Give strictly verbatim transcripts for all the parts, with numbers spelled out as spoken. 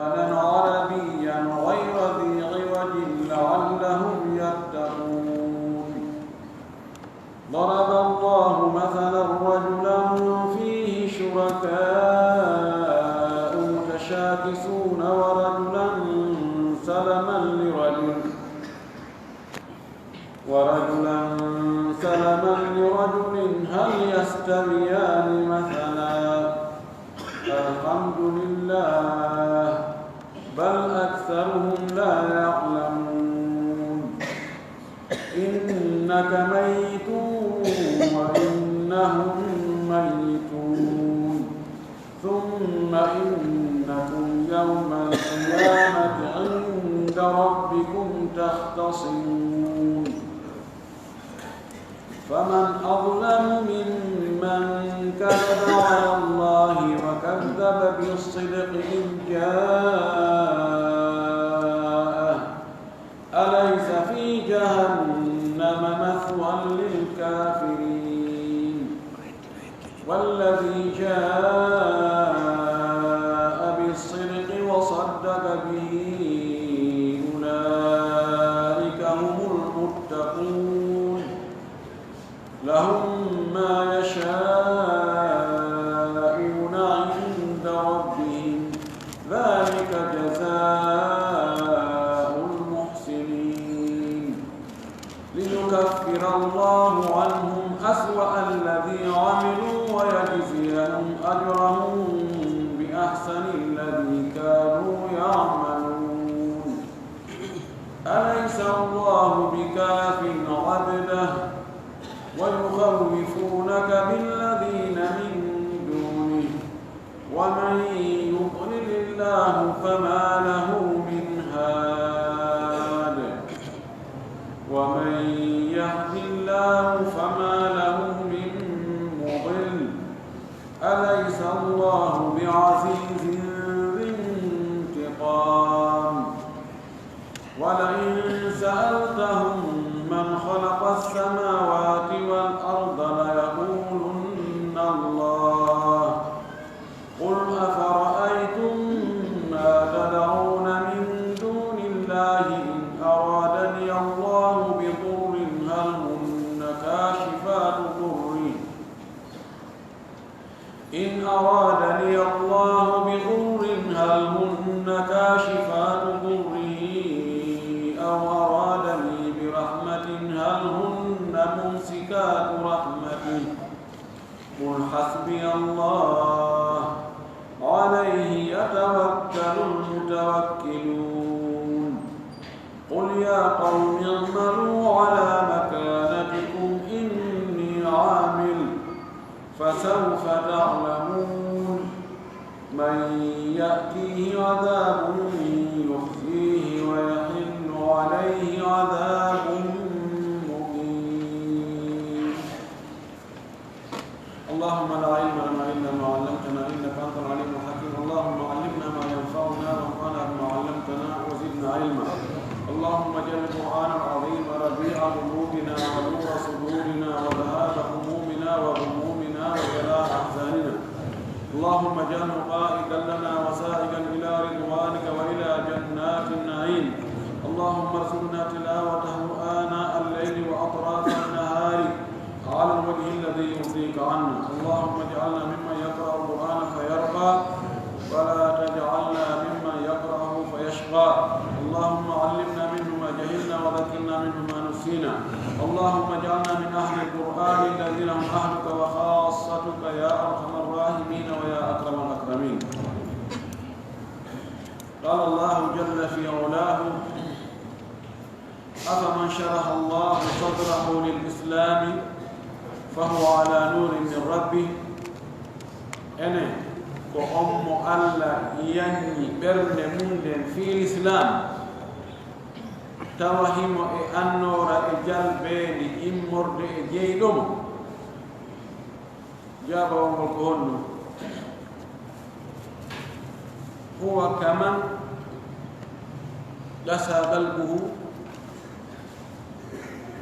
قرآنا عربيا غير ذي عوج لعلهم يتقون. ضرب الله مثلا رجلا فيه شركاء متشاكسون ورجلا سلما لرجل ورجلا سلما لرجل هل يستويان مثلا؟ الحمد لله، بل أكثرهم لا يعلمون. إنك ميت وإنهم ميتون. ثم إنكم يوم القيامة عند ربكم تختصمون. فمن أظلم ممن كذب على الله وكذب بالصدق إذ جاءه. أليس في جهنم مثوى للكافرين؟ والذي جاء بالصدق وصدق به أولئك هم المتقون. لهم ما يشاءون عند ربهم، ذلك جزاء المحسنين. ليكفر الله عنهم أسوأ الذي عملوا ويجزيهم أجرهم بأحسن الذي كانوا يعملون. أليس الله بكاف عبده ويخوفونك بالذين من دونه ومن يضلل الله فما له من هاد ومن يهد الله فما له من مضل. أليس الله بعزيز ذي انتقام؟ ولئن سألتهم من خلق السماوات والأرض ليقولن الله. قل أفرأيتم ما تدعون من دون الله إن أرادني الله بضر هل هن كاشفات ضره إن أرادني الله بضر هل هن كاشفات ضره أو أرادني برحمة هل هن ممسكات رحمته. قل حسبي الله عليه يتوكل المتوكلون. قل يا قوم اعملوا على مكانتكم إني عامل فسوف تعلمون من يأتيه عذاب يخزيه ويحل عليه عذاب مقيم. اللهم لا علم لنا إلا ما علمتنا إنك أنت العليم الحكيم. اللهم علمنا ما ينفعنا وانفعنا بما علمتنا وزدنا علما. اللهم اجعل القرآن العظيم ربيع قلوبنا ونور صدورنا وذهاب همومنا وغمومنا وجلاء أحزاننا. اللهم اجعله قائدا لنا وسائقا إلى رضوانك وإلى جنات النعيم. اللهم ارزقنا تلاوته آناء الليل وأطراف النهار على الوجه الذي يرضيك عنا. اللهم اجعلنا ممن يقرأ القرآن فيرقى، ولا تجعلنا ممن يقرأه فيشقى. اللهم علمنا منه ما جهلنا وذكرنا منه ما نسينا. اللهم اجعلنا من أهل القرآن الذين هم أهلك وخاصتك يا أرحم الراحمين ويا أكرم الأكرمين. قال الله جل في علاه: أفمن شرح الله صدره للإسلام فهو على نور من ربه. Ene ko on mo Alla yanni ɓernde mum nden fii Lislaam, tawa himo e annoora e jalbeeli immorde e Jeyɗo mo? Jaabawol ngol ko honɗum? هو كمن قسى قلبه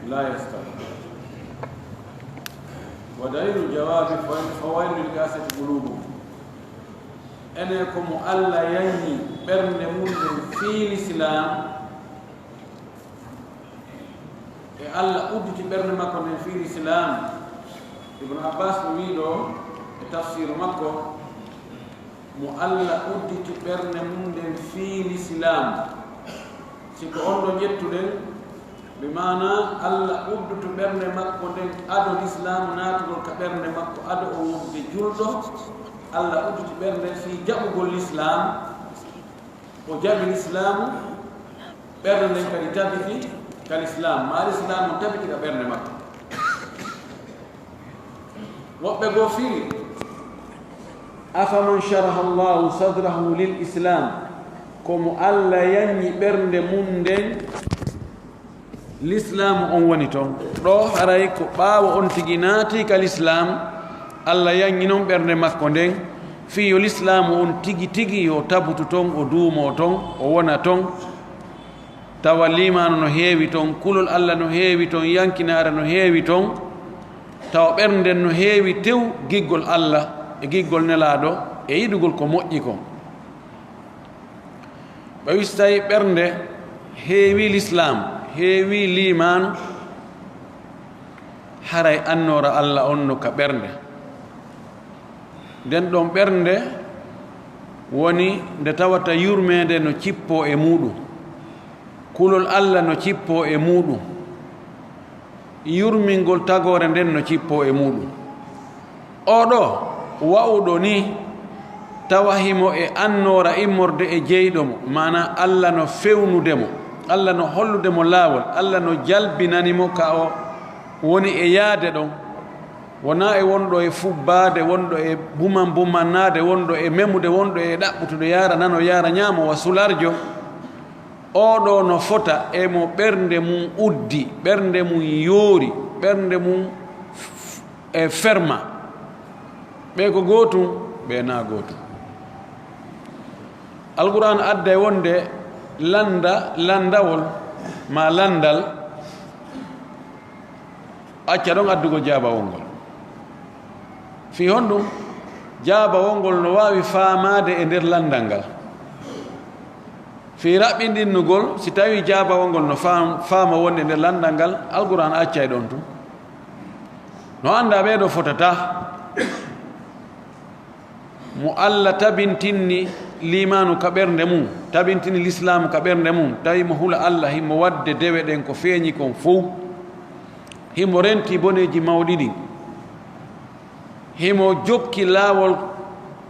لا يستوي. ودليل الجواب: فويل للقاسية قلوبهم. Ene ko mo Alla yanni ɓernde mum nden fii lislaam, e Alla udditi ɓernde makko nden fii lislaam. Ibnu Abbas no wi'i ɗo e tafsiru makko, mo Alla udditi ɓernde mum nden fii lislaam. Si ko on ɗo ƴettuɗen, bi maana Alla uddutu ɓernde makko nden ado lislaamu naatugol ka ɓernde makko, ado o wonde julɗo, Alla udduti ɓernde fii jaɓugol lislaam, o jaɓi lislaamu, ɓernde nden kadi tabiti ka lislaam, maa lislaamu tabiti ka ɓernde makko. Woɓɓe goo firi, "Afaman sharaha Allahu sadrahu lil Islam," ko mo Alla yanyi ɓernde mum nden lislaamu on woni ton. Ɗo haray ko ɓaawo on tigi naati ka lislaam, Alla yanyi non ɓernde makko nden, fii yo lislaamu on tigi tigi yo tabutu ton, o duumoo ton, o wona ton. Tawa liimaanu no heewi ton, kulol Alla no heewi ton, yankinaare no heewi ton, tawa ɓernde nden no heewi tew giggol Alla e giggol Nelaaɗo e yiɗugol ko moƴƴi kon. Ɓe wistay ɓernde heewi lislaam, heewi liimaanu, haray annoora Alla on no ka ɓernde. Nden ɗon ɓernde woni nde tawata yurmeende no cippoo e muuɗum, kulol Alla no cippoo e muuɗum, yurmingol tagoore nden no cippoo e muuɗum. Oo ɗoo wa'uɗo nii, tawa himo e annoora immorde e jeyɗo mo, maanaa Alla no fewnude mo, Alla no hollude mo laawol, Alla no jalbinani mo ka o woni e yaade ɗon. Wonaa e wonɗo e fubbaade, wonɗo e buman bumannaade, wonɗo e memude, wonɗo e ɗaɓɓutude yaara nano, yaara ñaamo wa sularjo. Oo ɗoo no fota e mo ɓernde mum uddi, ɓernde mum yoori, ɓernde mum f-, e ferma. Ɓe ko gootum, ɓe naa gootum. Alqur'aan adday wonde lannda, lanndawol, maa lanndal, acca ɗon addugol jaabawol ngol. Fii honɗum? Jaabawol ngol no waawi faamaade e nder lanndal ngal. Fii raɓɓindinnugol, si tawii jaabawol ngol no faam-, faama wonde nder lanndal ngal, Alqur'aan accay ɗon tun. No anndaa ɓee ɗoo fotataa. Mo Alla tabintinni liimaanu ka ɓernde mum, tabintini lislaamu ka ɓernde mum, tawi mo hula Alla, himo waɗde dewe ɗen ko feeñi kon fow, himo renti boneeji mawɗi ɗin, himo jokki laawol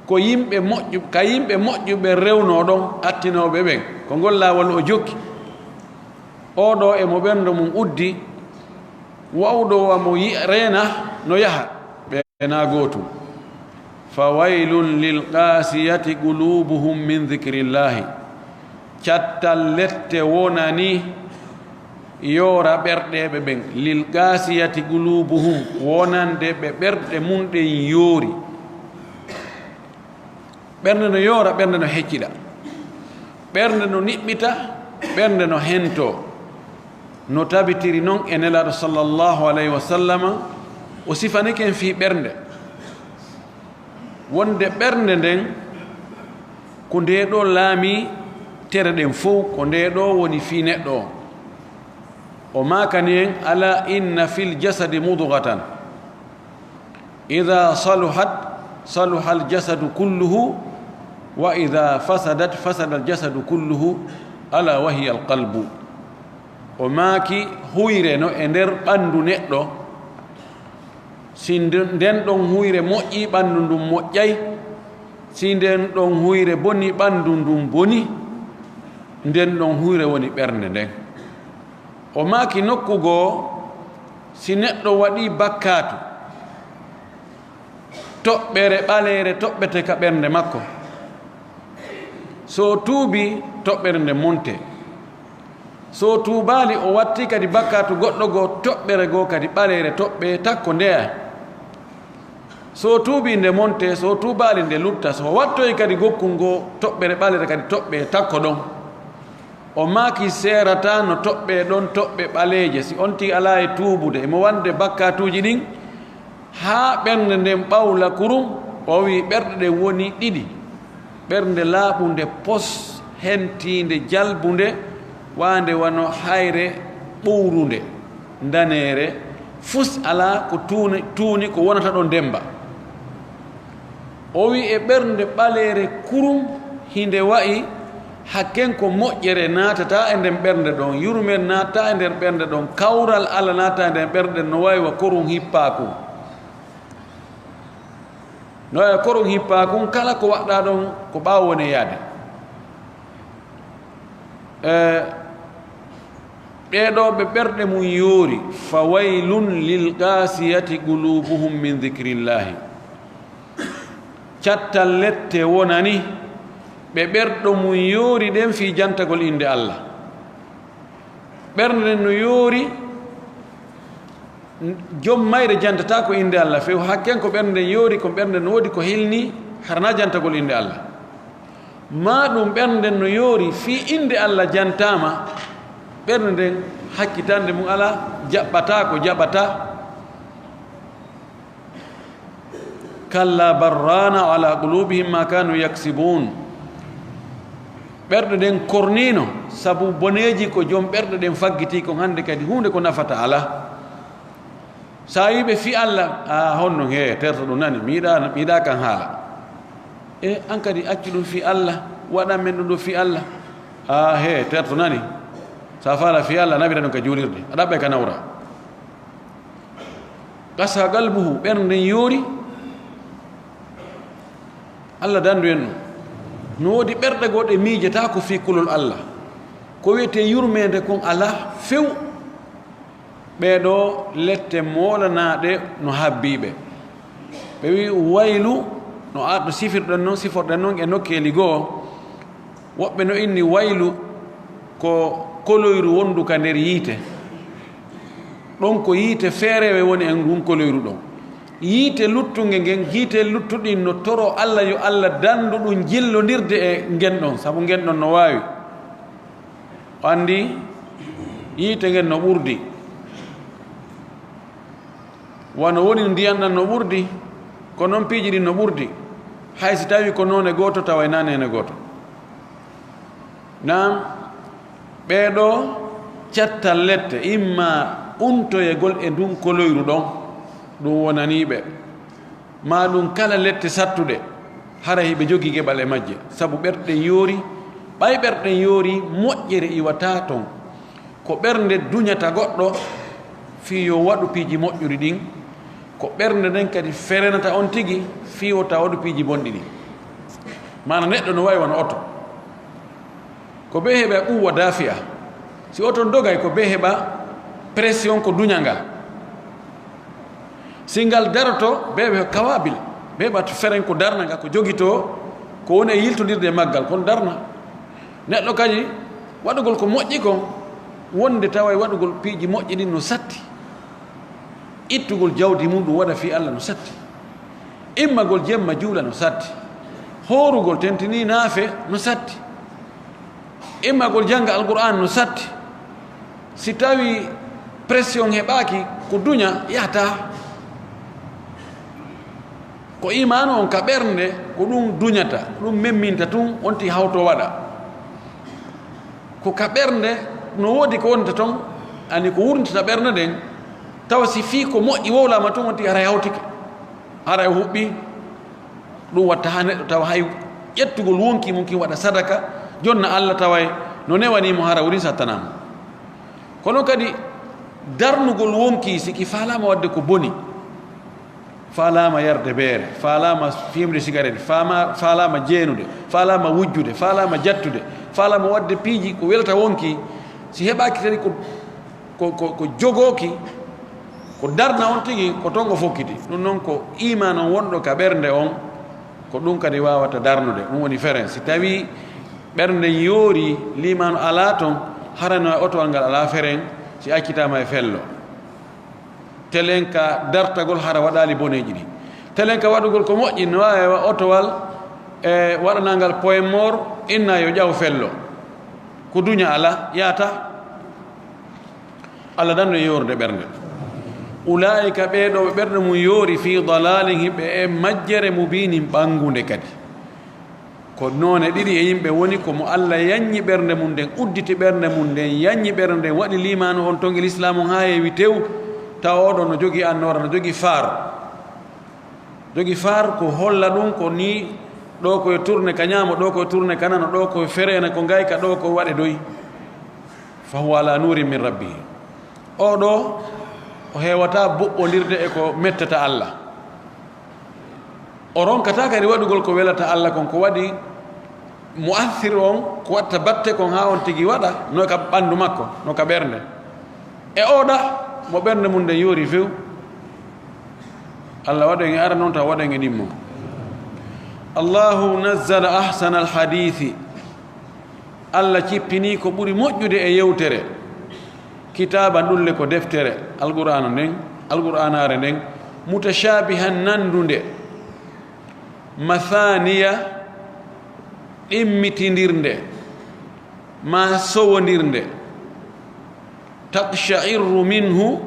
ko yimɓe moƴƴu-, ka yimɓe moƴƴuɓe rewnoo ɗon, attinooɓe ɓen, ko ngol laawol o jokki. Oo ɗoo e mo ɓernde mum uddi, wa'uɗo wa mo yi-, reena no yaha, ɓe naa gootum. Fa waylun lil qaasiyati quluubuhum min dikrillaahi. Cattal lette wonani yoora ɓerɗeeɓe ɓen. Lil qaasiyati quluubuhum, wonande ɓe ɓerɗe mum ɗen yoori. Ɓernde no yoora, ɓernde no hecciɗa, ɓernde no niɓɓita, ɓernde no hentoo. No tabitiri non e Nelaaɗo sallallahu alayhi wa sallama, o sifanike en fii ɓernde. Wonde ɓernde nden, ko ndee ɗoo laamii tere ɗen fow, ko ndee ɗoo woni fii neɗɗo o. O maakani en, "Alaa inna fil jasadi mudghatan, idaa saluhat, saluhal jasadu kulluhu, wa idaa fasadat, fasadal jasadu kulluhu, alaa wa hiyal qalbu." O maaki, huyre no e nder ɓanndu neɗɗo, si nden, nden ɗon huyre moƴƴii, ɓanndu ndun moƴƴay, si nden ɗon huyre bonii, ɓanndu ndun bonii, nden ɗon huyre woni ɓernde nden. O maaki nokku goo, si neɗɗo waɗii bakkaatu, toɓɓere ɓaleere toɓɓete ka ɓernde makko. So o tuubii, toɓɓere nde monte. So o tuubaali, o watti kadi bakkaatu goɗɗo goo, toɓɓere goo kadi ɓaleere toɓɓe takko ndeya. So o tuubii nde monte, so o tuubaali nde lutta, so o wattoyi kadi gokkun goo, toɓɓere ɓaleere kadi toɓɓe takko ɗon. O maaki seerataa no toɓɓe ɗon toɓɓe ɓaleeje, si on tigi alaa e tuubude, emo wonde bakkaatuuji ɗin, haa ɓernde nden ɓawla kurum, o wi'i ɓerɗe ɗen woni ɗiɗi, ɓernde laaɓunde pos, hentiinde jalbunde, waande wano hayre ɓowrunde, ndaneere, fus alaa ko tuuni, tuuni ko wonata ɗon ndemba. O wi'i e ɓernde ɓaleere kurum, hinde wa'i hakken ko moƴƴere naatata e nden ɓernde ɗon, yurmere naatata e nden ɓernde ɗon, kawral Alla naatata e nden ɓernde ɗon, no wa'i wa korum hippaa kun. No wa'i wa korum hippaa kun, kala ko waɗɗaa ɗon ko ɓaawo woni yaade. E ɓee ɗoo ɓe ɓerɗe mum yoori, fa waylun lil qaasiyati quluubuhum min dikrillaahi. Cattal lette wonani ɓe ɓerɗo mum yoori ɗen fii jantagol innde Alla. Ɓernde nden no yoori, jom mayre jantataa ko innde Alla few, hakken ko ɓernde nden yoori, ko ɓernde nden no woodi ko hilni, hara naa jantagol innde Alla. Maa ɗum ɓernde nden no yoori fii innde Alla jantaama, ɓernde nden hakkitande mum alaa, jaɓɓataa ko jaɓata. Kalla bal raana ala qulubihim ma kanu yaksibun. Ɓerɗe ɗen korniino sabu boneeji ko jom ɓerɗe ɗen faggitii kon, hannde kadi huunde ko nafata alaa. Sa wi'i ɓe fii Alla, a honno he terto ɗum nani, mi yiɗa, mi yiɗa kan haala. E an kadi accu ɗum fii Alla, waɗan men ɗum ɗo fii Alla. A he terto nani. Sa faala fii Alla, nawira ɗum ka juulirde, a ɗaɓɓay ka nawra. Qasa qalbuhu, ɓernde nden yoori. Alla dandu en ɗum. No woodi ɓerɗe goɗɗe miijata ko fii kulol Alla. Ko wi'etee yurmeende kon alaa few. Ɓee ɗoo lette moolanaaɗe no habbii ɓe. Ɓe wi'i waylu no ar-, no sifirɗen non, siforɗen non e nokkeeli goo. Woɓɓe no inni waylu ko koloyru wondu ka nder yiite. Ɗon ko yiite feereewe woni e ngun koloyru ɗon. Yiite luttunge ngen, yiite luttuɗin no toro Alla yo Alla dandu ɗum jillondirde e ngen ɗon, sabu ngen ɗon no waawi. O anndi yiite ngen no ɓurdi. Wano woni ndiyan ɗan no ɓurdi, ko non piiji ɗin no ɓurdi. Hay si tawi ko noone gooto, tawa e naa neene gooto. Naam, ɓee ɗoo cattal lette, imma untoyegol e ndun koloyru ɗon, ɗum wonanii ɓe. Maa ɗum kala lette sattuɗe, hara hiɓe jogii geɓal e majje, sabu ɓerɗe ɗen yoori. Ɓay ɓerɗe ɗen yoori, moƴƴere iwataa ton. Ko ɓernde duñata goɗɗo fii yo waɗu piiji moƴƴuɗi ɗin, ko ɓernde nden kadi ferenata on tigi fii wota waɗu piiji bonɗi ɗin. Maana neɗɗo no wa'i wano oto. Ko bee heɓa quwwa dafi'a. Si oto dogay, ko bee heɓa pression ko duña ngal. Si ngal daroto, bee ɓe kawabil, bee ɓe feren ko darna ngal, ko jogitoo, ko woni e yiltondirde e maggal, kon darna. Neɗɗo kadi, waɗugol ko moƴƴi kon, wonde tawa e waɗugol piiji moƴƴi ɗin no satti. Ittugol jawdi mum ɗum waɗa fii Alla no satti. Immagol jemma juula no satti. Hoorugol tentinii naafe no satti. Immagol jannga Alqur'aan no satti. Si tawi pression heɓaaki, ko duña yahataa. Ko imaanu on ka ɓernde, ko ɗum duñata, ɗum memminta tun, on tigi hawto waɗa. Ko ka ɓernde, no woodi ko wonta ton, ani ko wurntata ɓernde nden, tawa si fii ko moƴƴi wowlaama tun, on tigi haray hawtike, haray huɓɓi. Ɗum watta haa neɗɗo tawa hay ƴettugol wonkii mum kin waɗa sadaka, jonna Alla, taway no newanii mo, hara wurin sattanaama. Kono kadi darnugol wonkii, si ki faalaama waɗde ko boni, faalaama yarde beere, faalaama fiimde sigaret, faama-, faalaama jeenude, faalaama wujjude, faalaama jattude, faalaama waɗde piiji ko welata wonkii, si heɓaaki kadi ko, ko, ko, ko jogooki, ko darna on tigi, ko ton o fokkiti. Ɗum noon ko iimaan on wonɗo ka ɓernde on, ko ɗum kadi waawata darnude. Ɗum woni feren. Si tawii ɓernde yoori, liimaanu alaa ton, harano e otowal ngal alaa feren, si accitaama e fello. Telen ka dartagol hara waɗaali boneeji ɗi. Telen ka waɗugol ko moƴƴi, no waawi wa otowal e waɗanangal poyen moor, inna yo ƴaw fello. Ko duña alaa, yaata. Alla danno e yoorde ɓernde. Ulaa'ika ɓee ɗoo ɓe ɓerɗe mum yoori fii dalaalin hiɓe e majjere mubiinin ɓanngunde kadi. Ko noone ɗiɗi e yimɓe woni ko mo Allah yaññi ɓernde mum nden, udditi ɓernde mum nden, yaññi ɓernde nden, waɗi liimaanu on ton e lislaamu on haa heewi tew, tawa oɗo no jogii annoora, no jogii faar. Jogii faar ko holla ɗum ko nii, ɗo ko e tourné ka ñaamo, ɗo ko e tourné ka nano, ɗo ko e fereene, ko ngayka, ɗo ko waɗe doy. Fa huwa ala nuurin min rabbihi. Oɗo o heewata boɓɓondirde e ko mettata Allah. O ronkata kadi waɗugol ko welata Allah kon, ko waɗi mu'assir on, ko watta batte kon haa on tigi waɗa, no ka ɓanndu makko, no ka ɓernde. E oɗa mo ɓernde mum nden yoori few. Allah waɗen e ara non, taw waɗen e ɗimmo. Allahu nazzala ahsanal hadiisi. Allah cippinii ko ɓuri moƴƴude e yewtere, kitaaban, ɗum le ko deftere, Alqur'aana nden, Alqur'aanaare nden, mutashaabihan, nanndunde, masaaniya, ɗimmitindirnde, maa sowondirnde, taqsha'irru minhu,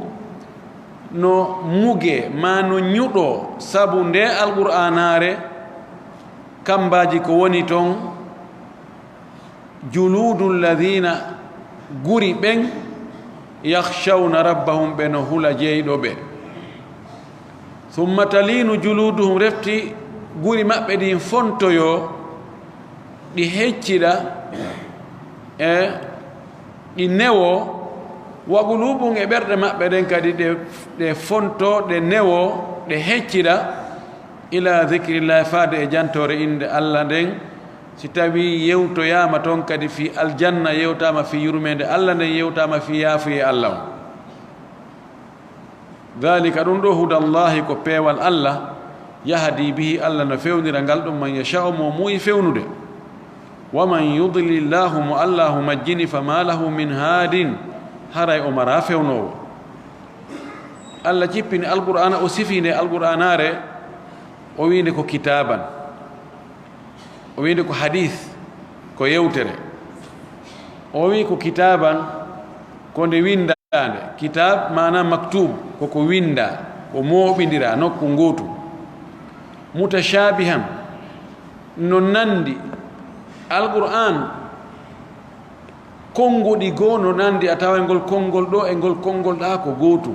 no muge, maa no ñuɗoo, sabu nde Alqur'aanaare, kammbaaji ko woni ton, juluudu lladina, guri ɓen, yakhshawna rabbahum, ɓe no hula jeyɗo ɓe. Summa taliinu juluuduhum, refti guri maɓɓe ɗin fontoyoo, ɗi hecciɗa, e ɗi newoo, wa quluubuhum, e ɓerɗe maɓɓe ɗen kadi ɗe, ɗe fontoo, ɗe newoo, ɗe hecciɗa, ila zikrillahi, faade e jantoore innde Allah nden, si tawii yewtoyaama ton kadi fii aljanna, yewtaama fii yurmeende Allah nden, yewtaama fii yaafuyee Allah on. Dhalika, ɗum ɗoo, hudallahi, ko peewal Allah, yahdi bihi, Allah no fewnira ngal ɗum, man yasha'u, mo muuyi fewnude. Wa man yudlilillahu, mo Allahu majjini, fama lahu min haadin, haray o maraa fewnoowo. Allah cippini Alqur'aana, o sifii nde Alqur'aanaare, o wi'i nde ko kitaaban. O wi'i nde ko hadiis, ko yewtere. O wi'i ko kitaaban, ko nde winndaande. Kitaab maana maktuub, ko ko winndaa, ko mooɓindiraa nokku ngootu. Mutashaabihan, no nanndi. Alqur'aan, konnguɗi goo no nanndi, a taway ngol konngol ɗoo e ngol konngol ɗaa ko gootu.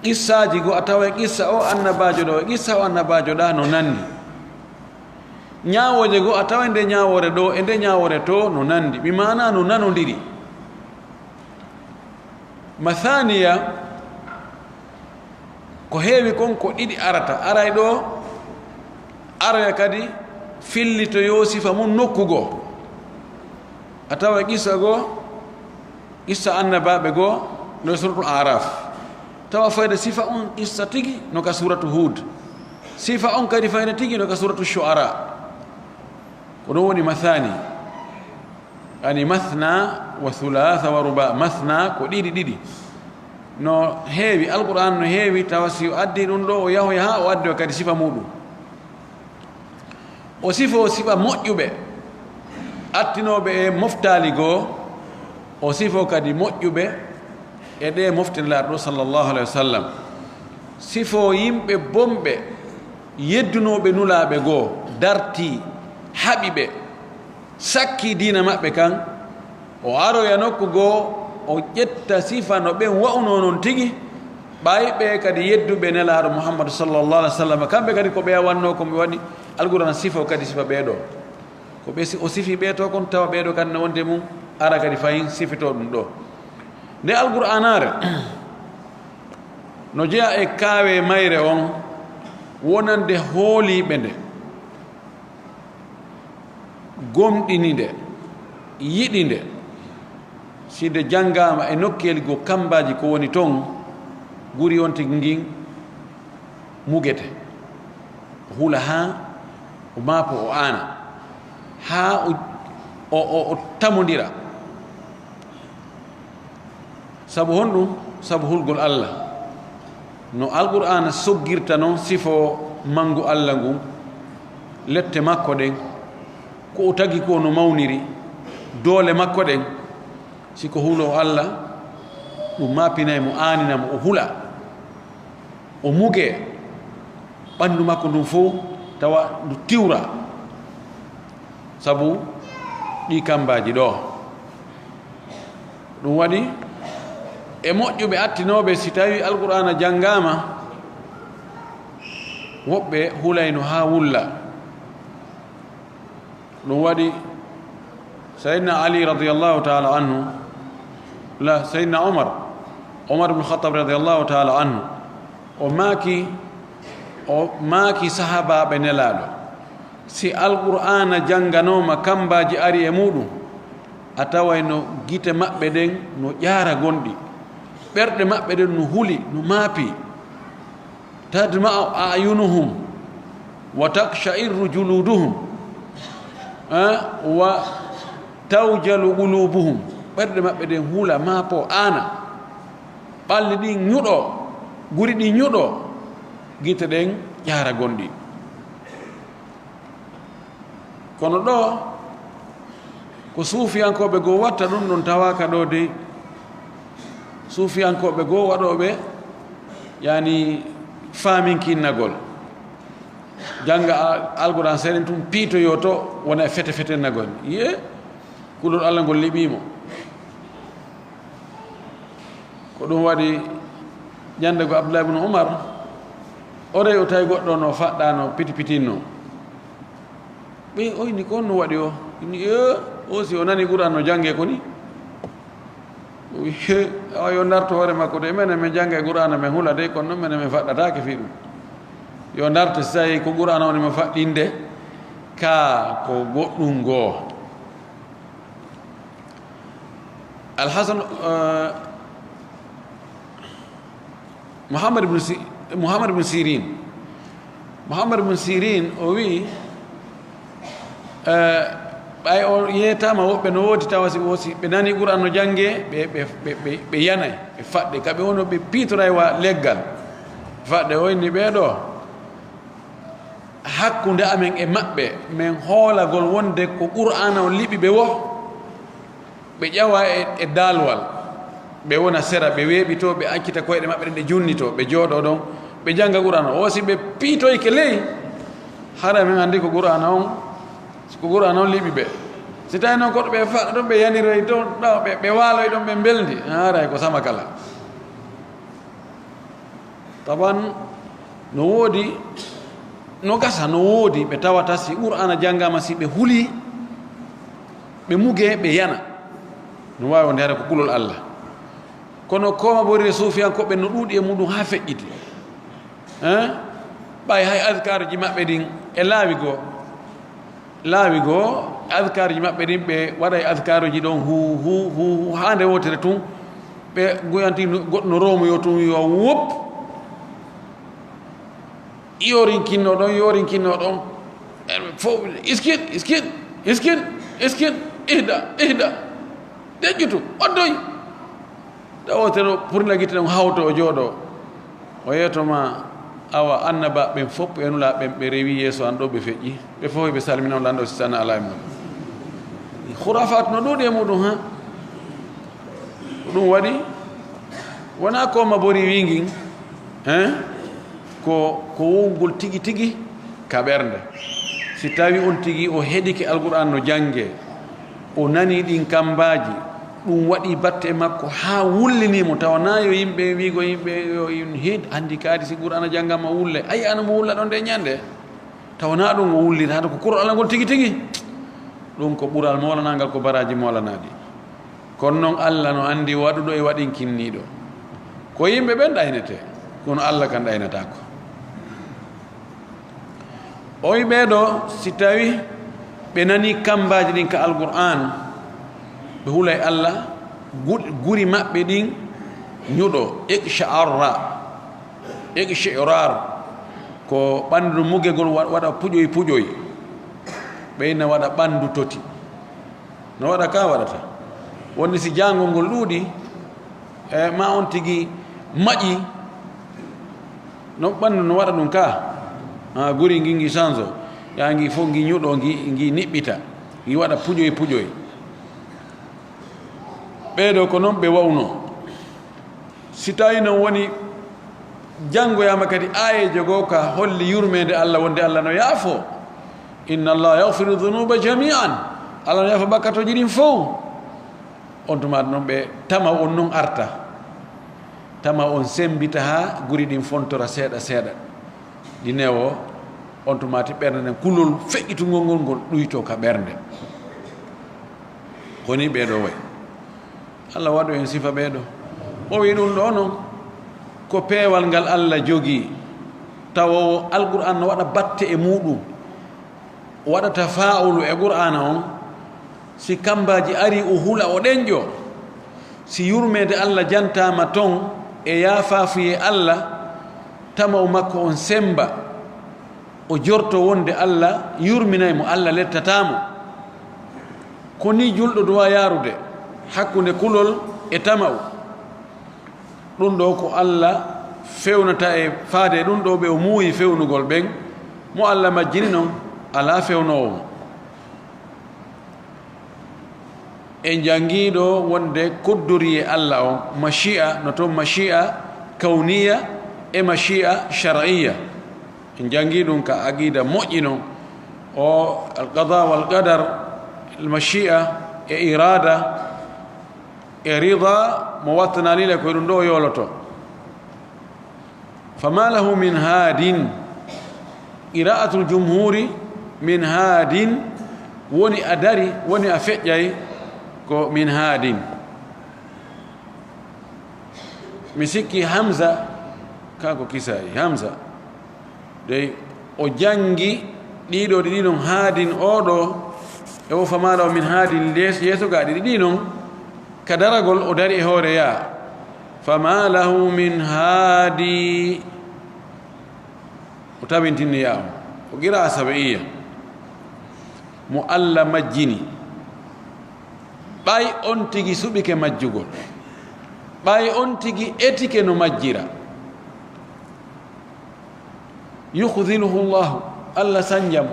Qissaaji goo, a taway qissa o annabaajo ɗoo, qissa o annabaajo ɗaa no nanndi. Ñaawooje goo, a taway nde ñaawoore ɗoo e nde ñaawoore too no nanndi, bi maanaa no nanondiri. Masaaniya, ko heewi kon ko ɗiɗi arata. Aray ɗoo, aroya kadi fillitoyoo sifa mum nokku goo. A tawa qissa goo, qissa annabaaɓe goo, no e Suratul Araf. Tawa fayda sifa on qissa tigi no ka Suratu Hud. Sifa on kadi fayda tigi no ka Suratu Shu'ara. Ko ɗum woni mathani. Ani mathna wa thulatha wa ruba. Mathna ko ɗiɗi ɗiɗi. No heewi, Alqur'aan no heewi, tawa si o addi ɗum ɗoo, o yahoya haa o addi o kadi sifa muuɗum. O sifo sifa moƴƴuɓe, attinooɓe e moftaali goo, o sifo kadi moƴƴuɓe e ɗee mofte Nelaaɗo ɗoo, sallallahu alayhi wa sallam. Sifo yimɓe bonɓe, yeddunooɓe nulaaɓe goo, dartii, haɓi ɓe, sakkii diina maɓɓe kan, o aroya nokku goo, o ƴetta sifa no ɓen wa'unoo non tigi, ɓay ɓe kadi yedduɓe Nelaaɗo Muhammadu, sallallahu alayhi wa sallam, kamɓe kadi ko ɓe wannoo ko ɓe waɗi, Alqur'aana sifo kadi sifa ɓee ɗoo. Ko ɓe si-, o sifi ɓee to kon, tawa ɓee ɗoo kadi no wonde mum, ara kadi fayin sifitoo ɗum ɗoo. Nde Alqur'aanaare no jeyaa e kaawe mayre on, wonande hooliiɓe nde, gomɗini nde, yiɗi nde, si nde janngaama e nokkeeli goo, kammbaaji ko woni ton, guri on tigi ngin mugete. O hula haa o maapoo, o aana, haa o, o, o, o tamondira. Sabu honɗum? Sabu hulgol Allah. No Alqur'aana soggirta non sifo manngu Allah ngun, lette makko ɗen, ko o tagi ko no mawniri, doole makko ɗen, si ko huloo Allah, ɗum maapinay mo, aanina mo, o hula, o mugee, ɓanndu makko ndun fow tawa ndu tiwra sabu ɗi kambaaji ɗo. Ɗum waɗi e moƴƴuɓe attinooɓe, si tawii Alqur'aana janngaama, woɓɓe hulayno haa wulla. Ɗum waɗi Sayyidina Ali radiyallahu ta'ala anhu, la, Sayyidina Umar, Umar ibn Khattab radiyallahu ta'ala anhu, o maaki, o maaki sahaabaaɓe Nelaaɗo, si Alqur'aana jannganooma, kambaaji ari e muuɗum, a tawayno gite maɓɓe ɗen no ƴaara gonɗi, ɓerɗe maɓɓe ɗen no huli, no maapi. Tadma'u a'yunuhum wa taqsha'irru juluduhum, eh, wa tawjalu qulubuhum. Ɓerɗe maɓɓe ɗen hula, maapo, aana. Ɓalli ɗin ñuɗo, guri ɗin ñuɗo, gite ɗen ƴaara gonɗi. Kono ɗo ko suufiyankooɓe goo watta ɗum ɗon, tawaaka ɗo de suufiyankooɓe goo waɗooɓe, yani, faaminkinnagol. Jannga a-, Alqur'aan seeɗen tun piitoyo to, wona e fete fetennagol. Yiye, kulol Allah ngol liɓiimo. Ko ɗum waɗi ñande go Abdullah ibn Umar, o rewi o tawi goɗɗo no faɗɗa, no piti pitinno. Ɓe o inni, "Ko honno waɗi o?" Inni, "Ee, o si o nani Qur'aan no jannge ko ni." O wi, "He, awa yo ndarto hoore makko de, menen men jannge Qur'aana men hula de, kono noon menen men faɗɗataake fii ɗum. Yo ndarto si tawi ko Qur'aana woni mo faɗɗinde, ka ko goɗɗum goo." Alhasan, eh, Muhammad ibn Si-, Muhammad ibn Sirin. Muhammad ibn Sirin, o wi, eh, ɓay o yeetama woɓɓe no woodi tawa si, o si ɓe nani Qur'aan no jannge, ɓe, ɓe, ɓe, ɓe, ɓe yanay, ɓe faɗɗe. Ka ɓe wono ɓe piitoray wa leggal. Faɗɗe o inni ɓee ɗo, hakkunde amen e maɓɓe, men hoolagol wonde ko Qur'aana on liɓi ɓe wo, ɓe ƴawa e, e daalwal, ɓe wona sera, ɓe weeɓitoo, ɓe accita koyɗe maɓɓe ɗen, ɗe junnitoo, ɓe jooɗoo ɗon, ɓe jannga Qur'aana. O si ɓe piitoyke ley, hara men anndi ko Qur'aana on, ko Qur'aana on liɓi ɓe. Si tawi noon ko ɓe faɗɗa ɗon, ɓe yaniroy ɗon, ɗaw ɓe, ɓe waaloy ɗon, ɓe mbelndi, haray ko sama kala. Tawan no woodi, no gasa, no woodi ɓe tawata si Qur'aana janngaama, si ɓe hulii, ɓe mugee, ɓe yana. No waawi wonde hara ko kulol Allah. Kono kooma borire suufiyankooɓe no ɗuuɗi e muɗum haa feƴƴiti. Hein? Ɓay hay adkaaruji maɓɓe ɗin e laawi goo. Laawi goo, adkaaruji maɓɓe ɗin, ɓe waɗay adkaaruji ɗon hu, hu, hu, hu, haa nde wootere tun, ɓe guyanti no, goɗɗo no roomoyo tun, yo wop. Yorinkinno ɗon, yorinkinno ɗon. Ɓe fof, iskin, iskin, iskin, iskin, ihda, ihda. Deƴƴutu, oddoy. Nde wootere o purla gite ɗon, hawto, o jooɗo. O yeeto ma, awa, annabaaɓe ɓen fof e nulaaɓe ɓen, ɓe rewi yeeso an ɗo, ɓe feƴƴi. Ɓe fof ɓe salmina on, lanɗo si sana alaa e muɗum. Khurafat no ɗuuɗi e muɗum, ha? Ko ɗum waɗi, wonaa ko ma bori wi ngin, hein? Ko, ko wowgol tigi tigi ka ɓernde. Si tawi on tigi o heɗike Alqur'aan no jannge, o nani ɗin kambaaji, ɗum waɗi batte e makko haa wullini mo. Tawa na yo yimɓe wiigo yimɓe yo yim-, he, anndi kaadi si Qur'aana janngaama wulle, ay, ana mo wulla ɗon nde ñande. Tawa na ɗum o wulliri, hade ko kurol Allah ngol tigi tigi. Ɗum ko ɓural moolanaangal, ko baraaji moolanaaɗi. Kono noon, Allah no anndi waɗuɗo e waɗinkinniiɗo. Ko yimɓe ɓen ɗaynete, kono Allah kan ɗaynataako. Oy ɓeeɗo, si tawi ɓe nani kambaaji ɗin ka Alqur'aan, ɓe hulay Allah, gu-, guri maɓɓe ɗin ñuɗo, iqsha'arra, iqshi'rar, ko ɓanndu mugegol wa-, waɗa puƴoy puƴoy, ɓeyna waɗa ɓanndu toti. No waɗa ka waɗata. Wonde si jaangol ngol ɗuuɗi, e ma on tigi maƴi, no ɓanndu no waɗa ɗum ka. Ha, guri ngi, ngi sanzo. Ya ngi fof ngi ñuɗo, ngi, ngi niɓɓita. Ngi waɗa puƴoy puƴoy. Ɓeeɗo ko noon ɓe wawno. Si tawi noon woni Janngoyaama kadi aayeejo goo ka holli yurmeende Allah, wonde Allah no yaafoo. "Inna Allah yaghfiru dhunuba jami'an." Allah no yaafa bakkatooji ɗin fow. On tuma noon ɓe tama on noon arta. Tama on semmbita haa guri ɗin fontora seeɗa seeɗa. Ɗi newo, on tuma ti ɓernde nden kulol feƴƴitungol ngol, ngol ɗuytoo ka ɓernde. Ko nii ɓee ɗoo wayi. Allah waɗu en sifa ɓee ɗoo. O wi'i ɗum ɗoo noon, ko peewal ngal Allah jogii, tawa o Alqur'aan no waɗa batte e muuɗum, o waɗa tafaa'ulu e Qur'aana on, si kammbaaji arii o hula o ɗenƴoo, si yurmeende Allah jantaama ton e yaafaafuyee Allah, tama'u makko on semmba, o jorto wonde Allah yurminay mo, Allah lettataa mo. Ko nii julɗo duwaa yaarude hakkunde kulol e tama'u. Ɗum ɗoo ko Allah fewnata e faade e ɗum ɗoo ɓe o muuyi fewnugol ɓen, mo Allah majjini non, alaa fewnoowo mo. En janngii ɗoo wonde koddoriyee Allah on, mashi'a, no toon mashi'a kawniya e mashi'a shar'iyya. En janngii ɗum ka aqida moƴƴi non, o al-qada wal qadar, al-mashi'a e irada e rida, mo wattanaali le ko e ɗum ɗoo yooloto. Fama lahu min haadin. Qira'atul jumhuri min haadin, woni a dari, woni a feƴƴay, ko min haadin. Mi sikki Hamza, kanko Kisa'i, Hamza. Dey o janngi ɗiɗo ɗiɗi non haadin oɗo, e o fama lahu min haadin les-, yeeso ga ɗiɗi ɗi non, ka daragol o dari e hoore yaa. Fama lahu min haadi. O tabintinni yaa on. O qira'a saba'iya. Mo Allah majjini. Ɓay on tigi suɓike majjugol. Ɓay on tigi etike no majjira. Yukhziluhu Allahu, Allah sanja mo.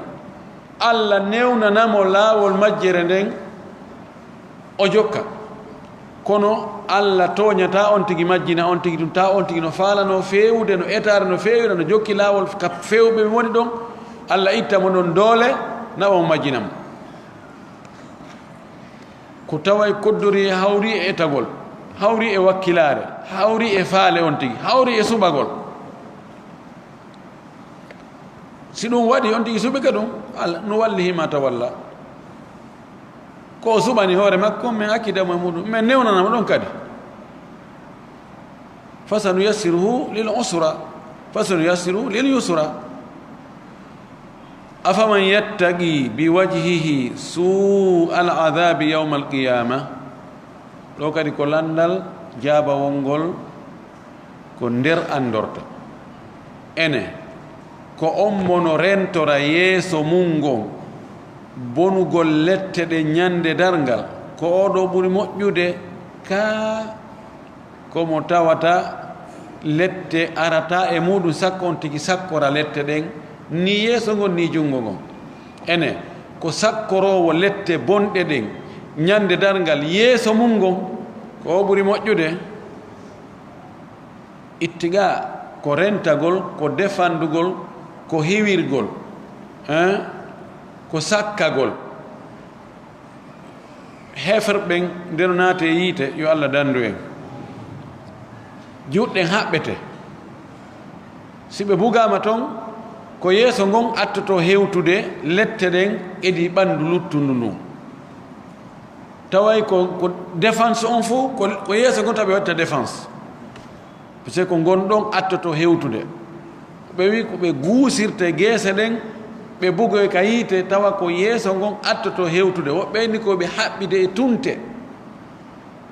Allah newnana mo laawol majjere nden, o jokka. Kono Allah tooñataa on tigi majjina on tigi ɗum, taa on tigi no faalanoo feewude, no etaade, no feewira, no jokki laawol ka feewɓe woni ɗon. Allah itta mo ɗon doole, nawa mo majjina mo. Ko taway koddori hawri e etagol, hawri e wakkilaare, hawri e faale on tigi, hawri e suɓagol. Si ɗum waɗi, on tigi suɓike ɗum, Allah, nuwallihi ma tawalla. Ko o suɓani hoore makko, min accida mo e muɗum, min newnana mo ɗon kadi. Fasanuyassiruhu lil usra, fasanuyassiruhu lil yusra. Afaman yattaqi bi wajhihi su'al adhabi yawmal qiyama. Ɗo kadi ko lanndal jaabawol ngol ko nder anndorta. Ene, ko on mo no rentora yeeso mum ngon bonugol lette ɗen ñande darngal, ko oɗo ɓuri moƴƴude ka ko mo tawata lette arata e muɗum, sakko on tigi sakkora lette ɗen, ni yeeso ngon, ni junngo ngon. Ene, ko sakkoroowo lette bonɗe ɗen ñande darngal yeeso mum ngon, ko o ɓuri moƴƴude. Ittiqa, ko rentagol, ko defandugol, ko hiwirgol, hein? Ko sakkagol. Heefer ɓen nde no naate e yiite, yo Allah danndu en. Juuɗe ɗen haɓɓete. Si ɓe bugaama ton, ko yeeso ngon attoto hewtude lette ɗen edii ɓanndu luttundu ndun. Taway ko, ko défense on fof, ko, ko yeeso ngon tawi waɗta défense. Parce que ko ngon ɗon attoto hewtude. Ɓe wi ko ɓe guusirta e geese ɗen, ɓe bugoy ka yiite, tawa ko yeeso ngon attoto hewtude. Woɓɓe ni ko ɓe haɓɓide e tunte.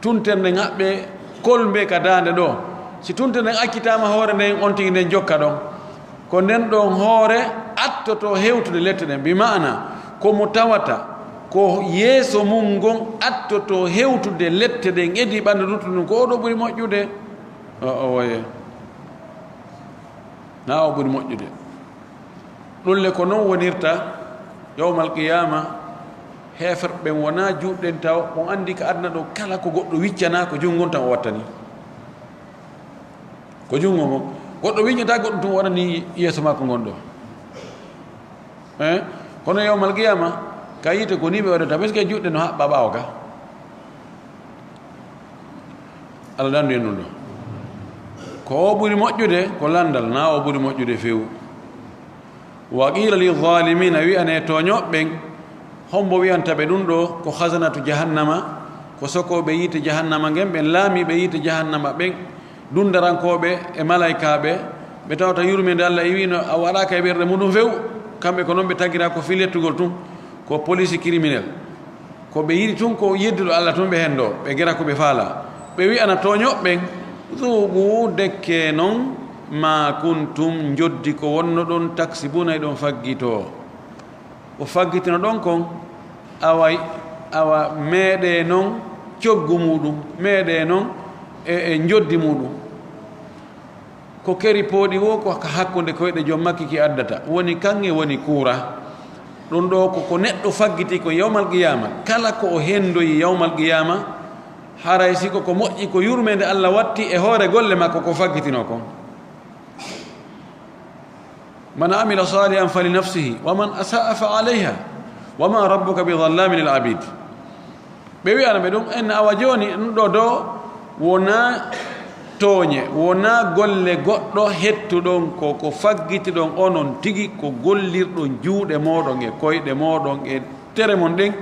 Tunte nden haɓɓe kolmbe ka daande ɗo. Si tunte nden accitaama hoore nden, on tigi nden jokka ɗon. Ko nden ɗon hoore attoto hewtude lette ɗen. Bi maana, ko mo tawata ko yeeso mum ngon attoto hewtude lette ɗen, edii ɓanndu luttundu ndun, ko oɗo ɓuri moƴƴude. O, o woye. Na o ɓuri moƴƴude. Ɗum le ko non wonirta yawmal qiyaama, heeferɓe ɓen wonaa juuɗe ɗen taw, on anndi ka aduna ɗo kala ko goɗɗo wiccanaa ko junngo ngon tan o wattani. Ko junngo ngon. Goɗɗo wiññata goɗɗum tun waɗani yeeso makko ngon ɗo. Eh? Kono yawmal qiyama, ka yiite ko ni ɓe waɗata, parce que juɗɗe no haɓɓa ɓaawo ka. Allah dandu en ɗum ɗo. Ko o ɓuri moƴƴude, ko landal, na o ɓuri moƴƴude few. Wa qila li zalimina, wi'ane toñoɓe ɓen, hombo wi'anta ɓe ɗum ɗo? Ko khazanatu jahannama, ko sokooɓe yiite jahannama ngen, ɓen laamiiɓe yiite jahannama ɓen, dundarankooɓe e malaykaaɓe, ɓe tawata yurmeende Allah e wi'no a waɗaaka e ɓerɗe muɗum few. Kamɓe ko non ɓe tagira ko fii lettugol tun, ko police criminel. Ko ɓe yiɗi tun ko yedduɗo Allah tun ɓe hendo, ɓe gera ko ɓe faala. Ɓe wi'ana toñoɓe ɓen, "Dhuqu, dekke non, ma kuntum, njoddi ko wonno ɗon, taksibuna, e ɗon faggito." Ko faggitino ɗon kon, awa, awa meeɗe non coggu muɗum, meeɗe non e, e njoddi muɗum. Ko keri pooɗi wo, ko ka hakkunde koyɗe joom makki ki addata. Woni kaŋŋe, woni kuura. Ɗum ɗo ko, ko neɗɗo faggiti ko yawmal qiyama. Kala ko o hendoyi yawmal qiyama, haray si ko, ko moƴƴi, ko yurmeende Allah watti e hoore golle makko ko faggitino kon. Man amila salihan fali nafsihi, wa man asa'a fa alayha, wa ma rabbuka bi dhallamin lil abid. Ɓe wi'ana ɓe ɗum, en awa jooni ɗum ɗo do wona tooñe, wona golle goɗɗo hettuɗon ko, ko faggitiɗon onon tigi, ko gollirɗon juuɗe mooɗon e koyɗe mooɗon e tere mon ɗen,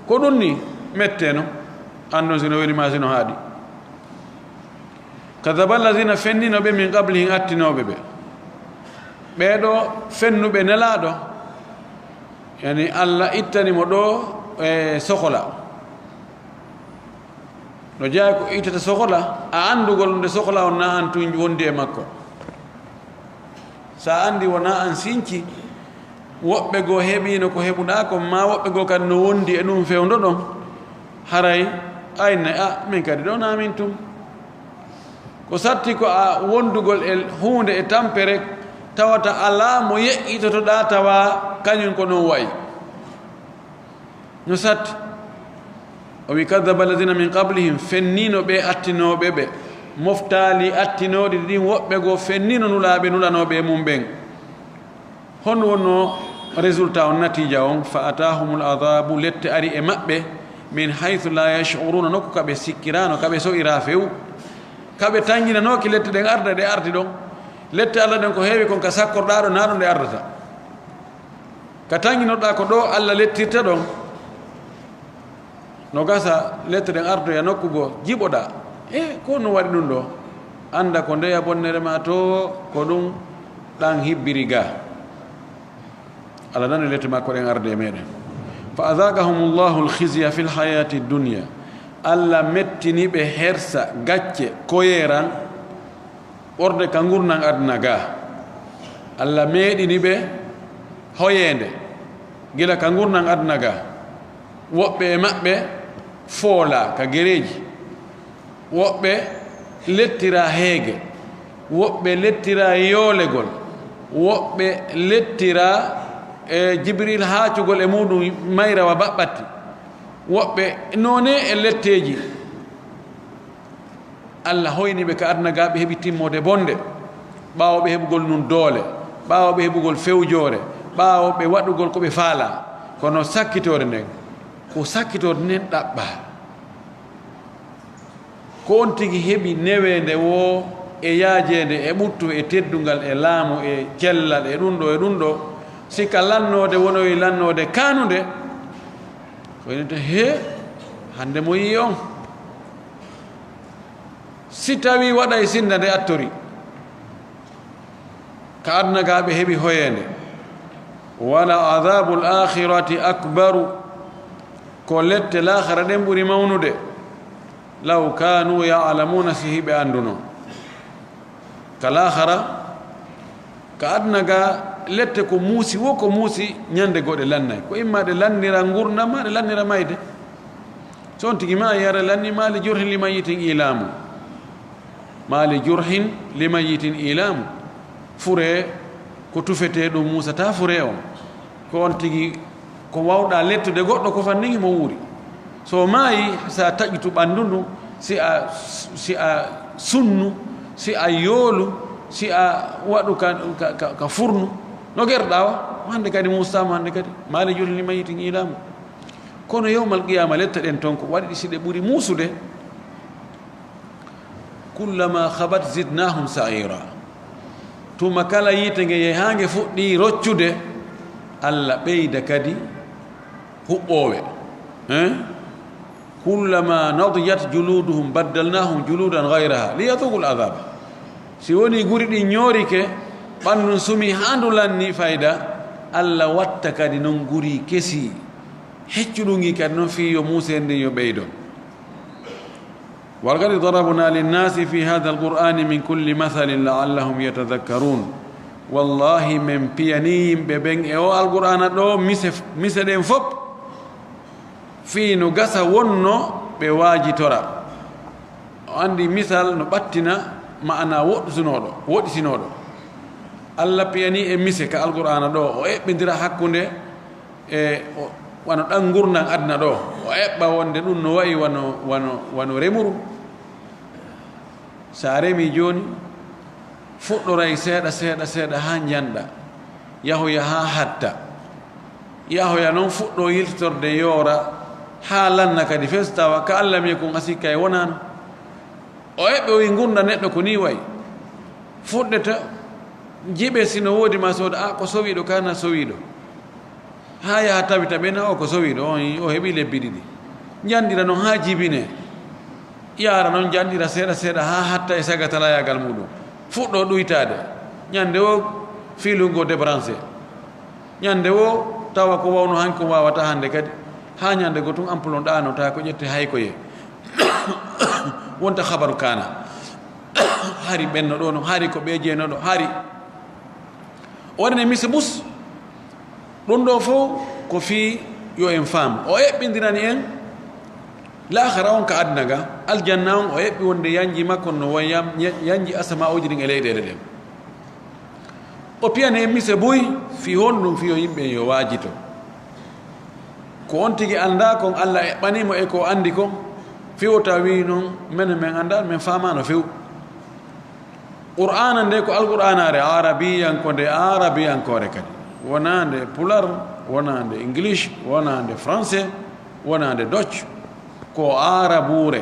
ko ɗum ni metteno, anndon sino weli ma sino haaɗi. Kadhaba alladhina, fennino ɓe, min qablihim, attinooɓe ɓe. Ɓee ɗo fennuɓe Nelaaɗo, yani, Allah ittani mo ɗo e sokola. No jeyaa ko ittata sokola, a anndugol nde sokola on na an tun wondi e makko. Sa anndi wona an sinci, woɓɓe goo heɓiino ko heɓuɗaa kon, maa woɓɓe goo kadi no wondi e ɗum fewndo ɗon, haray aynay, a, min kadi ɗo na min tun. Ko satti ko a wondugol e huunde e tampere, tawata alaa mo yeƴƴitotoɗaa tawa kañum ko non wa'i. No satti. O wi, "Kadhaba alladhina min qablihim", fennino ɓe attinooɓe ɓe. Moftaali attinooɗi ɗin, woɓɓe goo fennino nulaaɓe nulanooɓe e mum ɓen. Honno wonno résultat on, natiija on? "Fa atahumul adhabu", lette ari e maɓɓe, "min haythu la yash'uruna", nokku ka ɓe sikkiraano, ka ɓe so'ira few. Ka ɓe tanjinanooki lette ɗen arda, ɗe ardi ɗon. Lette Allah ɗen ko heewi kon ka sakkorɗaa ɗo, na ɗon ɗe ardata. Ka tanjinoɗaa ko ɗo Allah lettirta ɗon. No gasa lette ɗen ardoya nokku goo, jiɓoɗaa. E ko no waɗi ɗum ɗo? Annda ko ndeya bonnere ma to, ko ɗum ɗan hibbiri ga. Allah nani lette makko ɗen arde e meɗen. "Fa adhaqahumullahu al-khizya fil hayati dunya." Allah mettini ɓe hersa, gacce, koyeeran, ɓorde ka ngurndan aduna ga. Allah meeɗini ɓe hoyeende gila ka ngurndan aduna ga. Woɓɓe e maɓɓe foolaa ka gereeji, woɓɓe lettiraa heege, woɓɓe lettiraa yoolegol, woɓɓe lettiraa e Jibril haacugol e muɗum mayra wa baɓɓatti, woɓɓe noone e letteeji. Allah hoyni ɓe ka aduna ga, ɓe heɓi timmoode bonde, ɓaawo ɓe heɓugol nun doole, ɓaawo ɓe heɓugol fewjoore, ɓaawo ɓe waɗugol ko ɓe faalaa. Kono sakkitoore nden, ko sakkitoode nden ɗaɓɓaa. Ko on tigi heɓi neweende woo e yaajeende e ɓuttu e teddungal e laamu e cellal e ɗum ɗo e ɗum ɗo, si ka lannoode wonoyi lannoode kaanunde, ko ene to, "Hee, hannde mo yii on." Si tawii waɗay sinda nde attori, ka aduna ga ɓe heɓi hoyeende. "Wala adhabul akhirati akbaru", ko lette laakhara ɗen ɓuri mawnude. "Law kanu ya'lamuna", si hiɓe annduno. Ka laakhara, ka aduna ga, lette ko muusi, wo ko muusi, ñande goo ɗe lannay. Ko imma ɗe lannira ngurndan, ma ɗe lannira mayde. So on tigi maayi, hara lanni, "Ma li jurhin li mayyitin ilamu." "Ma li jurhin li mayyitin ilamu." Furee ko tufetee ɗum muusataa furee on. Ko on tigi ko wawɗaa lettude goɗɗo ko fanningi mo wuuri. So maayi, sa taƴutu ɓanndu ndu, si a, si a sunnu, si a yoolu, Si a waɗu ka, ka, ka, ka furnu, no gerɗa wa, hande kadi mustaama, hande kadi, maali julni mayitin ilaamu. Kono yawmal qiyaama letta ɗen ton ko waɗi ɗi si ɗe ɓuri muusude. Kullama khabat zidnahum sa'ira. Tuma kala yiite nge yehi haa nge fuɗɗi roccude, Alla ɓeyda kadi huɓɓoowe. Hein? Kullama nadijat juluduhum baddalnahum juludan ghayraha liyadhuqul adhab. Si woni guri ɗin ñoorike, ɓannun sumi haa ndu lanni fayda, Alla watta kadi non guri kesi. Heccu ɗum i kadi non fii yo muusee ndin yo ɓeydo. Walqad darabna linnasi fi hadha alqur'ani min kulli mathalin la'allahum yatadhakkarun. Wallahi, men piyani yimɓe ɓen e o alqur'aana ɗo mise, mise ɗen fop, fii no gasa wonno ɓe waajitora. O anndi misal no ɓattina ma'ana woɗɗutunooɗo, woɗɗitinooɗo. Alla piyani e mise ka alqur'aana ɗo, o eɓɓindira hakkunde e o, wano ɗan ngurndan aduna ɗo, o eɓɓa wonde ɗum no wa'i wano, wano, wano remuru. Sa remi jooni, fuɗɗoray seeɗa, seeɗa, seeɗa haa njanɗa, yahoya haa hatta, yahoya non fuɗɗo yiltitorde yoora haa lanna kadi fes tawa ka Alla mi kon a sikka e wonaano. O eɓɓe o wi ngurndan neɗɗo ko ni wa'i. Fuɗɗeta jiɓe si no woodi ma sooda, a ko sowiiɗo ka na sowiiɗo. Haa yaha tawita ɓe na o ko sowiiɗo, on o heɓi lebbi ɗiɗi. Njanɗira non haa jibine. Yaara non njanɗira seeɗa seeɗa haa hatta e sagatalayagal muɗum. Fuɗɗo ɗuytaade. Ñande o fiilungo débranché. Ñande o tawa ko wawno han ko wawata hande kadi. Haa ñande go tun ampulon ɗaanota ko ƴette hay ko ye. Wonta habaru kaana. Hari ɓenno ɗo no, hari ko ɓe jeeno ɗo, hari. O waɗane mise bus. Ɗum ɗo fof ko fii yo en faam. O eɓɓindirani en laakhara on ka aduna ga. Aljanna on o eɓɓi wonde yanji makko no wayi yam-, yanji asama'uji ɗin e leyɗeele ɗen. O piyani en mise buy fii honɗum? Fii yo yimɓe yo waajito. Ko on tigi anndaa kon Alla eɓɓanii mo e ko o anndi kon. Fii o tawi non menen men anndaa, men faamaano few. Qur'aana nde ko Alqur'aanaare Arabiyanko nde Arabiyankoore kadi. Wonaa nde Pular, wonaa nde English, wonaa nde Français, wonaa nde Dutch. Ko Aarabuure.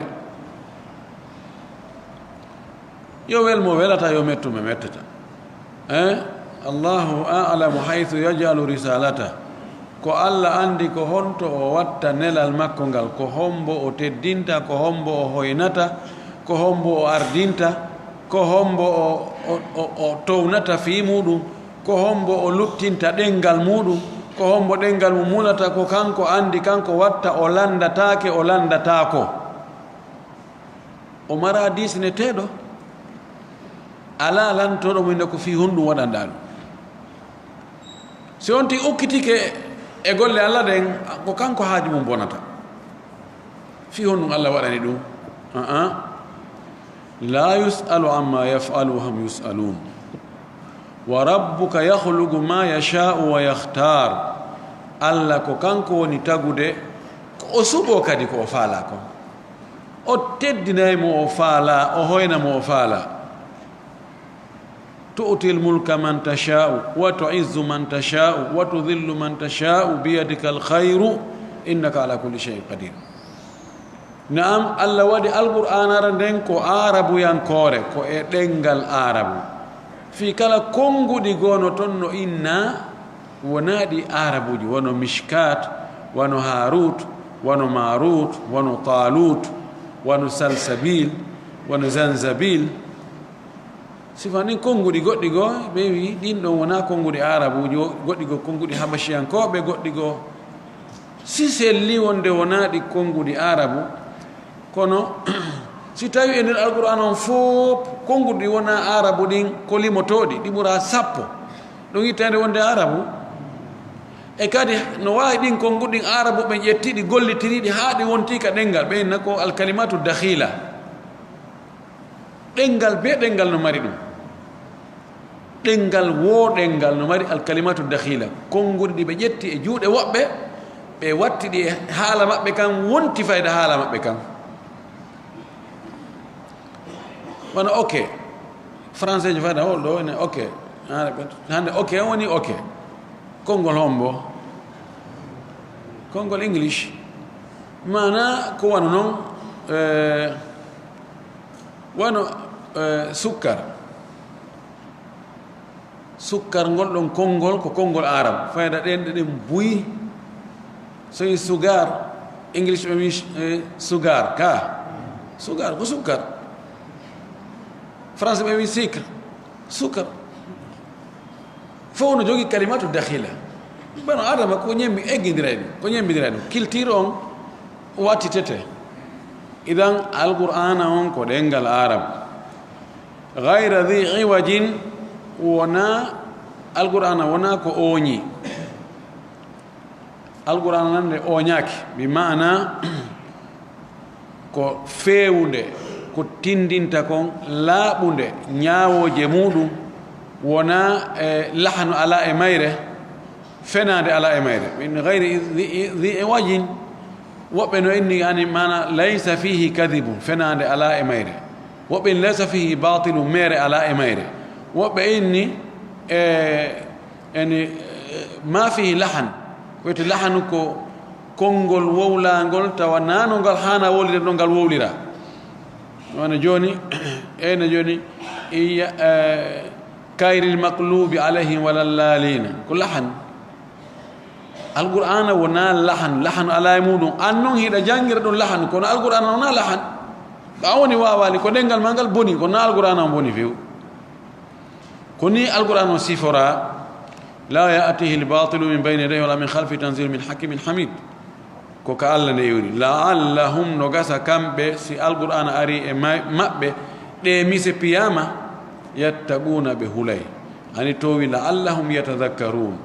Yo wel mo welata, yo mettu mo mettata. Eh? Allahu a'lamu haythu yaj'alu risalata. Ko Alla anndi ko honto o watta nelal makko ngal, ko hombo o teddinta, ko hombo o hoynata, ko hombo o ardinta, ko hombo o, o, o, o townata fii muɗum, ko hombo o luttinta ɗenngal muɗum, ko hombo ɗenngal mum mulata, ko kanko anndi, kanko watta, o lanndataake, o lanndataako. O mara diisineteeɗo, alaa lantooɗo mo inde ko fii honɗum waɗanɗaa ɗum. Si on tigi ukkitike e golle Alla ɗen, ko kanko haaju mum bonata. Fii honɗum Alla waɗani ɗum? Aa. La yus'alu amma yaf'alu wa hum yus'alun. Wa rabbuka yakhluqu ma yasha'u wa yakhtar. Alla ko kanko woni tagude, ko o suɓoo kadi ko o faalaa kon. O teddinay mo o faalaa, o hoyna mo o faalaa. Tu'til mulka man tasha'u, wa tu'izzu man tasha'u, wa tudhillu man tasha'u, biyadikal khayru, innaka ala kulli shay'in qadir. Na'am, Alla waɗi Alqur'aanara nden ko aarabuyankoore, ko e ɗenngal aarabu. Fii kala konnguɗi goo no ton no innaa, wonaa ɗi aarabuuji, wano Mishkat, wano Harut, wano Marut, wano Talut, wano Salsabil, wano Zanzabil. Sifa nin konnguɗi goɗɗi goo, ɓe wi ɗin ɗon wonaa konnguɗi aarabuuji, wo-, goɗɗi goo konnguɗi habashiyankooɓe, goɗɗi goo si selli wonde wonaa ɗi konnguɗi aarabu. Kono si tawi e nder Alqur'aan on fof konnguɗi wonaa aarabu ɗin ko limotooɗi, ɗi ɓura sappo. Ɗum ittande wonde aarabu. E kadi no waawi ɗin konnguɗi ɗin aarabu ɓe ƴetti ɗi gollitiri ɗi haa ɗi wonti ka ɗenngal. Ɓe inna ko alkalimatu dakhila. Ɗenngal bee ɗenngal no mari ɗum. Ɗenngal woo ɗenngal no mari alkalimatu dakhila. Konnguɗi ɗi ɓe ƴetti e juuɗe woɓɓe, ɓe watti ɗi e haala maɓɓe kan, wonti fayda haala maɓɓe kan. Wano, ok. Français ji fayda hol ɗo ene ok. Hande ok woni ok. Konngol hombo? Konngol English. Mana ko wano noon, eh, wano, eh, sukkar. Sukkar ngol ɗon konngol ko konngol Arab. Fayda ɗen ɗe ɗen buy. So wi sugar, English ɓe wi, eh, sugar ka. Sugar ko sukkar. Français ɓe wi sucre. Sukkar. Fof no jogii kalimatu dakhila. Bano Adama ko ñembi eggindiray ɗum, ko ñembindiray ɗum. Culture on wattitete. Idan Alqur'aana on ko ɗenngal Arab. Ghayra dhi iwajin, wona, Alqur'aana wona ko ooñi. Alqur'aana nan nde ooñaaki, bi maana ko feewunde, ko tindinta kon laaɓunde, ñaawooje muuɗum wona, eh, lahanu alaa e mayre, fenaande alaa e mayre. Min ghayri dhi, dhi iwajin, woɓɓe no inni ani maana laysa fihi kadhibun, fenaande alaa e mayre. Woɓɓe inni laysa fihi batilun, meere alaa e mayre. Woɓɓe inni, eh, yani, eh, ma fihi lahan. Ko wiyete lahanu ko konngol wowlangol tawa na no ngal haana wowlirde ɗon ngal wowlira. Wano jooni, eyna jooni, iya, eh, kayril maqlubi alayhim wala lalina. Ko lahan. Alqur'aana wona lahan, lahan alaa e muuɗum. An non hiɗa janngira ɗum lahan, kono Alqur'aana wona lahan. Ɓa woni waawaali, ko ɗenngal maa ngal boni, kono na Alqur'aana on boni few. Ko ni Alqur'aana on sifora, "La ya'tihi al-batilu min bayni yadayhi wala min khalfihi tanzilu min hakimin hamid." Ko ka Alla nde iwri. "La'allahum", no gasa kamɓe, si Alqur'aana ari e may-, maɓɓe, ɗe mise piyaama, "yattaquna", ɓe hulay. Ani to wi, "La'allahum yatadhakkarun."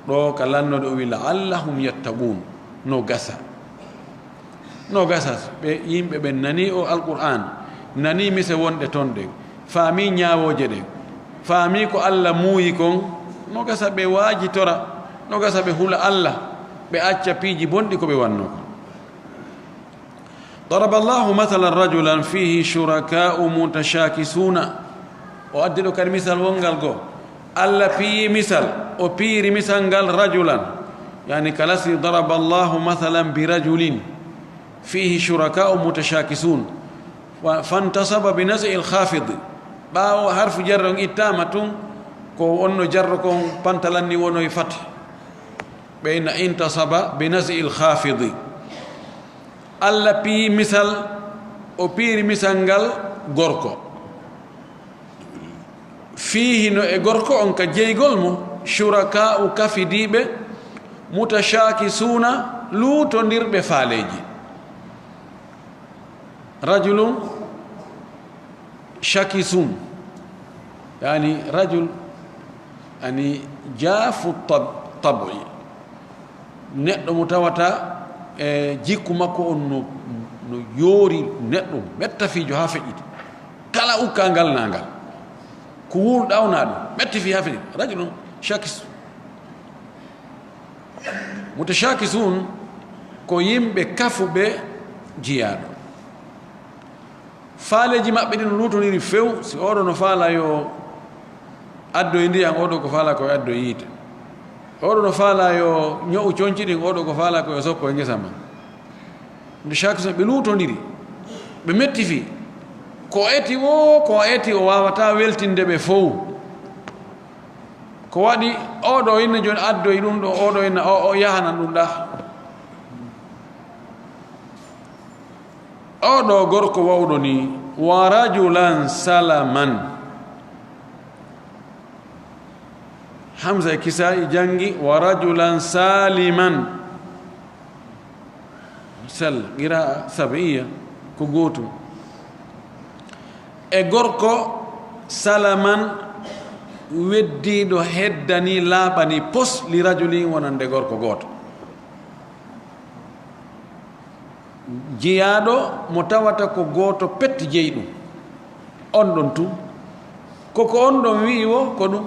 Ɗo ka lannoɗo o wi, "La'allahum yattaqun." No gasa. No gasa ɓe yimɓe ɓen nani o Alqur'aan, nani mise wonɗe ton ɗen, faami ñaawooje ɗen, faami ko Alla muuyi kon, no gasa ɓe waajitora, no gasa ɓe hula Alla, ɓe acca piiji bonɗi ko ɓe wanno kon. Daraba Allahu mathalan rajulan fihi shuraka'u mutashakisuna. O addi ɗo kadi misal wongal goo. Alla piyi misal, o piyiri misal ngal rajulan. Yani kalasi daraba Allahu mathalan bi rajulin fihi shuraka'u mutashakisun. Wa fantasaba bi nas'il khafid. Ɓaawo harfu jarri on ittaama tun, ko wonno jarro kon pantalan ni wonoy fat. Ɓe inna intasaba bi nas'il khafidi. Alla piyi misal, o piyiri misal ngal gorko. Fiihi no e gorko on ka jeygol mo, shuraka'u kafidiiɓe, mutashakisuna luutondirɓe faaleeji. Rajulun shakisun, yani rajul, yani jaafu tab-, tab'i. Neɗɗo mo tawata e jikku makko on no, no yoori neɗɗo mettafiijo haa feƴƴiti. Kala ukkangal na ngal. Ko wuurɗa o na ɗum. Metti fii haa feƴƴiti. Rajulun shakis. Mutashakisun ko yimɓe kafuɓe jiyaaɗo. Faaleeji maɓɓe ɗin no luutoniri few, si oɗo no faala yo addoy ndiyan, oɗo ko faala ko yo addoy yiite. Oɗo no faala yo ño'u conci ɗin, oɗo ko faala ko yo sokko e ngesa man. Nde chaque son ɓe luutondiri, ɓe metti fii. Ko eti o, ko eti o waawataa weltinde ɓe fow. Ko waɗi oɗo inna jooni addoy ɗum ɗo, oɗo inna o, o yahana ɗum ɗa. Oɗo gorko wawɗo ni, wa rajulan salaman. Hamza e Kisa'i jangi, wa rajulan saliman. Sal, qira'a sab'iyya, ko gootum. E gorko salaman weddiiɗo heddani laaɓani pos li rajulin wonande gorko gooto. Jiyaaɗo mo tawata ko gooto pet jeyi ɗum. On ɗon tun. Ko ko on ɗon wi'i wo, ko ɗum.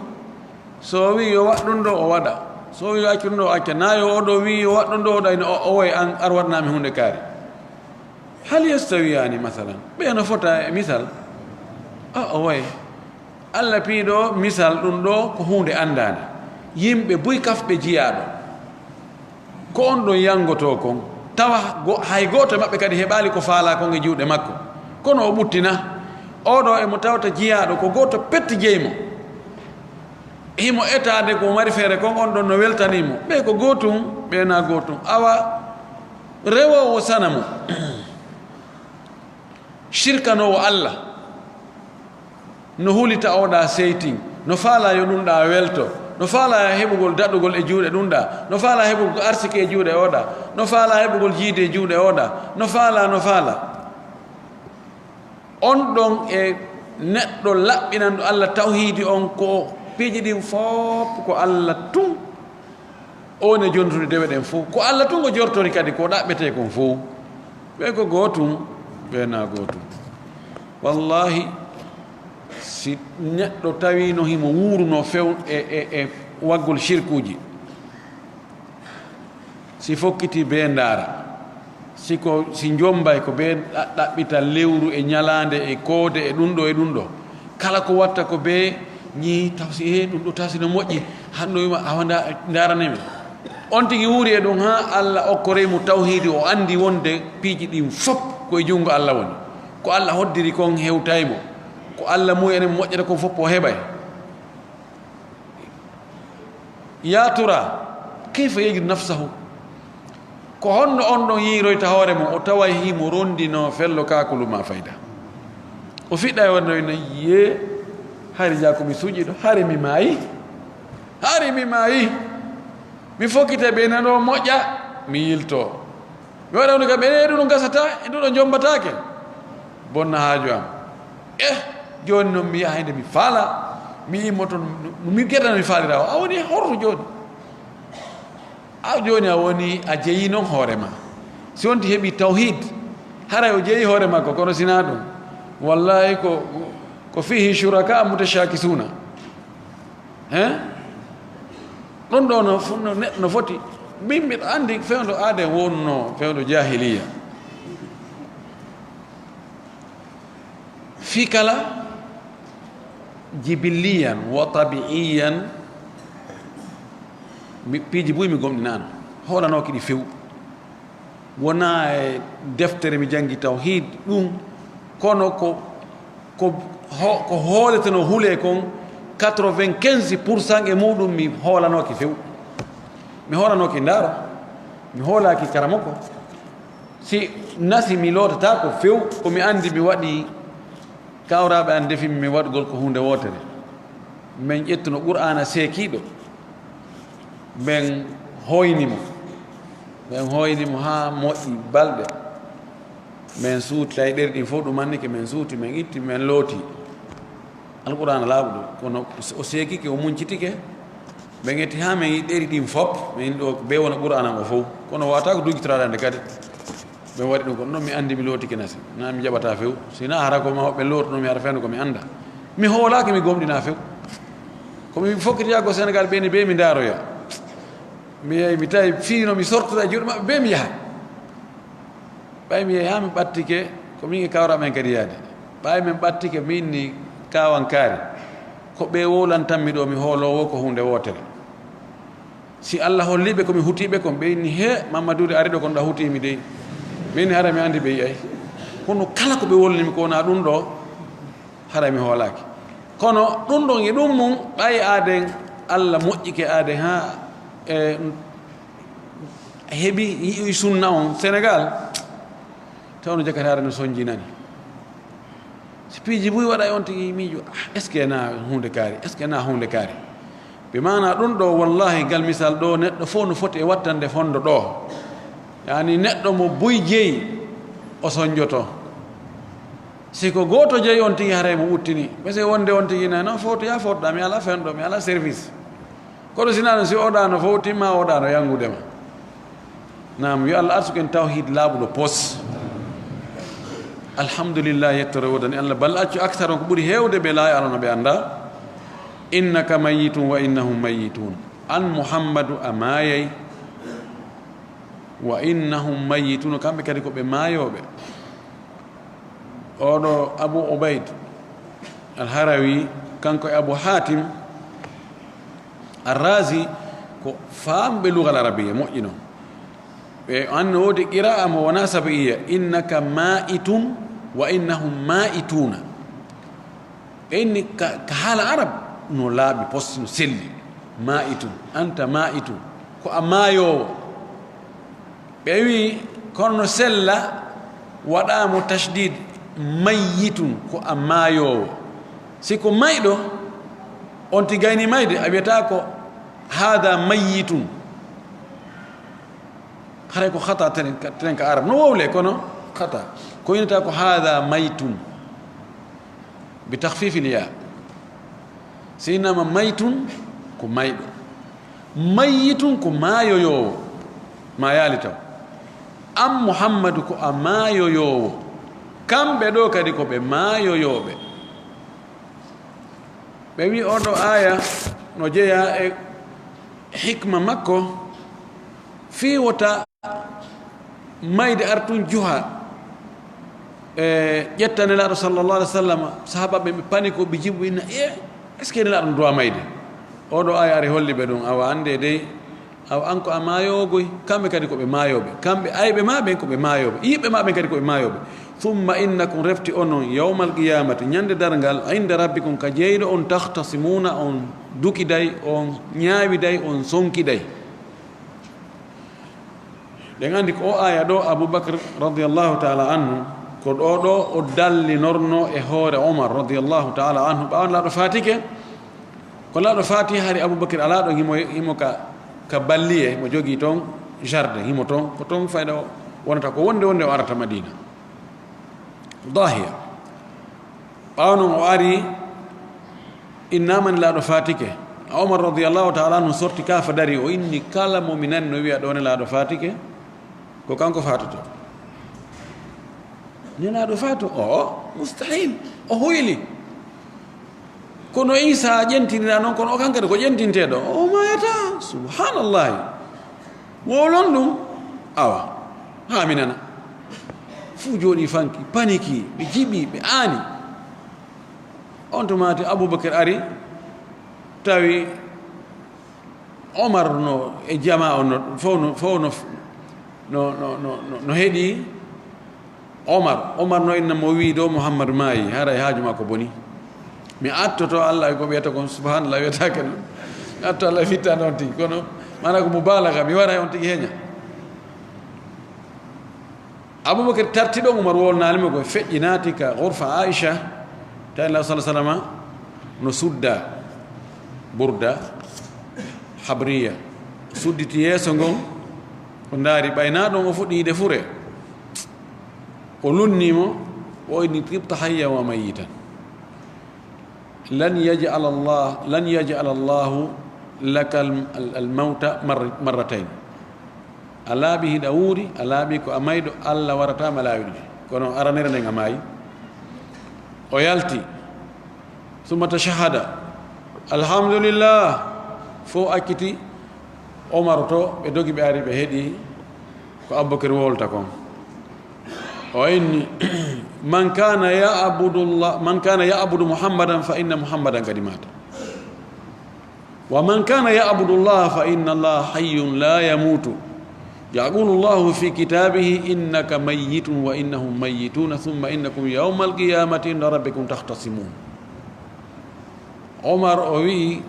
So o wi'i yo waɗ ɗum ɗo, o waɗa. So o wi'i yo accu ɗum ɗo, o acca. Na yo oɗo wi'i yo waɗ ɗum ɗo, o ɗayno, o, o woy an, ar waɗanaa mi huunde kaari. Hal yastawiyaani, masalan? Ɓe no fota e misal? A, o woy. Allah piiɗo misal ɗum ɗo ko huunde anndaande. Yimɓe buy kafɓe jiyaaɗo. Ko on ɗon yanngotoo kon. Tawa go-, hay gooto e maɓɓe kadi heɓaali ko faalaa kon e juuɗe makko. Kono o ɓuttina. Oɗo e mo tawta jiyaaɗo ko gooto petti jeyi mo. Himo etaade ko mari feere kon on ɗon no weltanii mo. Ɓe ko gootum, ɓe na gootum. Awa rewoowo sanamu. Shirkanoowo Allah. No hulita oɗa seytin. No faala yo ɗum ɗa welto. No faala heɓugol daɗugol e juuɗe ɗum ɗa. No faala heɓugol arsike e juuɗe oɗa. No faala heɓugol jiidi e juuɗe oɗa. No faala, no faala. On ɗon e neɗɗo laɓɓinanɗo Allah tawhiidi on ko piiji ɗin fof ko Allah tun. On e jontude dewe ɗen fof. Ko Allah tun ko jortori kadi ko ɗaɓɓetee kon fof. Ɓe ko gootum, ɓe na gootum. Wallahi, si neɗɗo tawino himo wuuruno few e, e, e waggol shirkuuji, si fokkiti bee ndaara, si ko, si njombay ko bee ɗa-, ɗaɓɓita lewru e ñalaande e koode e ɗum ɗo e ɗum ɗo. Kala ko watta ko bee ñii taw si, "Eh, ɗum ɗo taw si no moƴƴi, hanno wima awa nda-, ndaarane mi." On tigi wuuri e ɗum haa Allah okkorey mo tawhiidi, o anndi wonde piiji ɗin fop ko e junngo Allah woni. Ko Allah hoddiri kon hewtay mo. Ko Allah muuyi enen moƴƴata kon fop o heɓay. Ya tura, kayfa yajidu nafsahu? Ko honno on ɗon yiiroyta hoore mum, o taway himo rondinoo fello kaakolu maa fayda? O fiɗɗa e wonde no, "Yee, hari jaa ko mi suuƴiiɗo, hari mi maayi, hari mi maayi. Mi fokkita ɓe nano moƴƴa, mi yiltoo." Mi waɗa woni ka ɓe ɗum ɗo gasata, e ɗum ɗo jommbataake. Bonna haaju am. Eh, jooni noon mi yaha hende mi faala, mi immoto no, no mi geda no mi faalira o. A woni horto jooni. A jooni a woni a jeyi noon hoore ma. Si wonti heɓi tawhid, haray o jeyi hoore makko, kono sinaa ɗum. Wallahi ko, ko fihi shuraka mutashakisuna. Hein? Ɗum ɗo no fu-, no neɗɗo no foti. Min mbiɗo anndi fewndo aaden wonno, fewndo jahiliya. Fii kala jibilliyan wa tabi'iyan, mi, piiji buy mi gomɗinaano. Hoolanooki ɗi few. Wonaa e deftere mi janngi tawhiid ɗum, kono ko, ko ho-, ko hooletenoo hulee kon, quatre-vingt-quinze pour cent e muuɗum mi hoolanooki few. Mi hoolanooki ndaaro, mi hoolaaki karamoko. Si nasi mi lootataa ko few, ko mi anndi mi waɗi kawraaɓe an ndefimi mi waɗugol ko huunde wootere. Min ƴettuno Qur'aana seekiiɗo. Min hooyni mo. Min hooyni mo haa moƴƴi balɗe. Min suuti, tawi ɗeri ɗin fof ɗum annike, min suuti, min itti, min looti. Alqur'aana laaɓuɗo, kono o seekike, o muncitike. Min ƴetti haa min yi ɗeri ɗin fof, min ɗo bee wona Qur'aana o fof. Kono wata ko duggitoraade hannde kadi. Ɓe waɗi ɗum ko ɗum ɗon mi anndi mi lootike nasi. Na mi jaɓata few. Sinaa hara ko ma hoɓɓe lootuno mi hara fewndo ko mi annda. Mi hoolaaki mi gomɗina few. Ko mi fokkitoya ko Senegal ɓe ni bee mi ndaaroya. Mi yehi mi tawi fii no mi sortota e juuɗe maɓɓe bee mi yaha. Ɓay mi yehi haa mi ɓattike ko min e kawra men kadi yaade. Ɓay min ɓattike min ni kaawankaari. Ko ɓe wowlantanmi ɗo mi hooloowo ko huunde wootere. Si Allah holli ɓe ko mi hutii ɓe kon, ɓe inni, "He, Mammaduuri ari ɗo kon ɗa hutii mi dey." Min hara mi anndi ɓe yi'ay. Kono kala ko ɓe wolni mi ko wona ɗum ɗo, hara mi hoolaaki. Kono ɗum ɗon e ɗum mum, ɓay aaden Allah moƴƴike aaden haa, e, heɓi yi'oy sunna on Senegal, tawno jakataare no sonjinani. Si piiji buy waɗa e on tigi miijo, "Ah, est-ce que na huunde kaari? Est-ce que na huunde kaari?" Ɓe maana ɗum ɗo, wallahi, ngal misal ɗo, neɗɗo fof no foti e wattande fondo ɗo. Yani neɗɗo mo buy jeyi, o sonjoto. Si ko gooto jeyi on tigi haray mo uttini. Ɓe se wonde on tigi na, "Non, footo, ya footoɗa, mi ala fenɗo, mi ala service." Kono si nano si oɗano fof timma oɗano yangude ma. Naam, yo Allah arsuku en tawhid laaɓuɗo pos. Alhamdulillah, yettore wodani Allah. Bal accu akthar on ko ɓuri heewde ɓe laa ya'lamuuna ɓe annda. Innaka mayyitun wa innahum mayyitun. An Muhammadu a maayay. Wa innahum mayyitun, kamɓe kadi ko ɓe maayooɓe. Oɗo Abu Ubayd Al-Harawi, Kanko e Abu Hatim Arrazi ko faamɓe lugal arabiya moƴƴino. Ɓe anno woodi qira'a mo wona sabi'iyya, "Innaka ma'itun wa innahum ma'ituna." Ɓe inni ka, ka haala arab no laaɓi pos, no selli. "Ma'itun, anta ma'itun." Ko a maayoowo. Ɓe wi, kono no sella, waɗaamo tashdid, "Mayyitun", ko a maayoowo. Si ko mayɗo, on ti gayni mayde, a wiyata ko, "Hada mayyitun." Haray ko khata tenen ka, tenen ka arab. No wowle, kono khata. Ko inata ko, "Hada maytun." Bi takhfifil ya. Si innama maytun, ko mayɗo. Mayyitun ko maayoyoowo, maayaali taw. An Muhammadu ko a maayoyoowo. Kamɓe ɗo kadi ko ɓe maayoyooɓe. Ɓe wi oɗo aya no jeya e hikma makko fii wota mayde artun juha. E ƴetta Nelaaɗo sallallahu alaihi wasallam, sahaaba ɓe ɓe pani ko ɓe jibu inna, "E, est-ce que Nelaaɗo no duwa mayde?" Oɗo aya ari holli ɓe ɗum, awa annde dey, awa an ko a maayowo goy, kamɓe kadi ko ɓe maayooɓe, kamɓe ayɓe ma ɓen ko ɓe maayooɓe, yiɓɓe ma ɓen kadi ko ɓe maayooɓe. "Thumma innakum", refti onon, "yawmal qiyamati", ñande darngal, "inda rabbikum", ka jeyɗo on, "takhtasimuna", on dukiday, on ñaawiday, on sonkiday. Ɗen anndi ko o aya ɗo, Abubakar radiyallahu ta'ala anhu, ko ɗo ɗo o dallinorno e hoore Omar radiyallahu ta'ala anhu, ɓaawo Nelaaɗo faatike, ko Nelaaɗo faati hari Abubakar alaa ɗon, himo, himo ka, ka balliye, mo jogii ton jardin, himo ton, ko ton fayda o wonata ko wonde wonde o arata Madina. Dahiya. Ɓaawo non o ari, innama Nelaaɗo faatike. Omar radiyallahu ta'ala anhu sorti ka fa dari, o inni kala mo mi nani no wi'a ɗo Nelaaɗo faatike, ko kanko faatoto. Nelaaɗo faato? O, mustahil. O hoyli. Kono Iisa ƴentinira non, kono o kankadi ko ƴentinteeɗo. O maayata. Subhanallahi. Wowlon ɗum. Awa. Haa mi nana. Fuu jooɗi fanki, paniki, ɓe jiɓi, ɓe aani. On tumaati Abubakar ari, tawi Omar no e jamaa on no, fow no, fow no, no, no, no, no, no heɗi Omar. Omar no inna mo wii ɗo Muhammadu maayi, haray haaju makko boni. Mi attoto Allah e ko ɓeyata kon, subhanallah, wiyataake non. Mi atto Allah e fittaande on tigi, kono maana ko mubalaga, mi waray on tigi heña. Abubakar tarti ɗon, Umar wolnaali mo, ko feƴƴi naati ka ghurfa Aisha, tawi Nulaaɗo sallallahu alaihi wasallam no sudda burda habriya, sudditi yeeso ngon, o ndaari ɓay na ɗon o fuɗɗi yiide fure. O lunni mo, o inni: "Tibta hayyan wa mayyitan. Lan yaj'ala Allah, lan yaj'ala Allahu laka al-, al-, al-mawta marr-, marratayn." A laaɓi hiɗa wuuri, a laaɓi ko a mayɗo, Allah warataa ma laawi ɗuɗi. Kono aranere nden a maayi. O yalti. Summa tashahhada. Alhamdulillah. Fow acciti. Omar to, ɓe dogi, ɓe ari, ɓe heɗi ko Abubakar wolta kon. O inni: "Man kana ya'budu Allah, man kana ya'budu Muhammadan fa inna Muhammadan qad mata. Wa man kana ya'budu Allah fa inna Allah hayyun la yamutu. Yaqulu Allahu fi kitabihi: innaka mayyitun wa innahum mayyituna, thumma innakum yawmal qiyamati inda rabbikum takhtasimun." Omar o wi'i: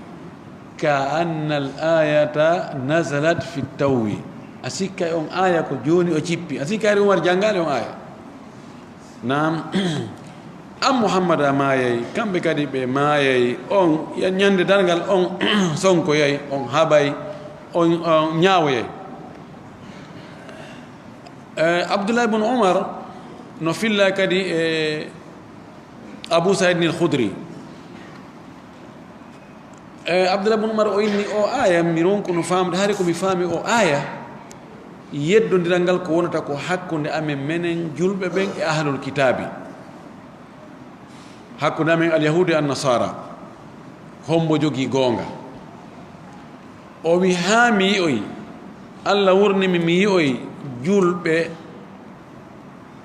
"Ka anna al-ayata nazalat fi tawwi." A sikkay on aya ko jooni o cippi. A sikkay Umar janngaali on aya. Naam. An Muhammad a maayay, kamɓe kadi ɓe maayay. On ya-, ñande darngal on sonkoyay, on haɓay, on, on ñaawoyay. Eh, Abdullah ibn Umar no filla kadi e Abu Sa'id al-Khudri. E, Abdullah ibn Umar o inni o aya, mi ronku no faamde, hari ko mi faami o aya, yeddondiral ngal ko wonata ko hakkunde amen menen julɓe ɓen e ahlul kitaabi, hakkunde amen al-Yahudi e an-Nasara, hombo jogii goonga? O wi, haa mi yi'oy, Allah wurni mi, mi yi'oy julɓe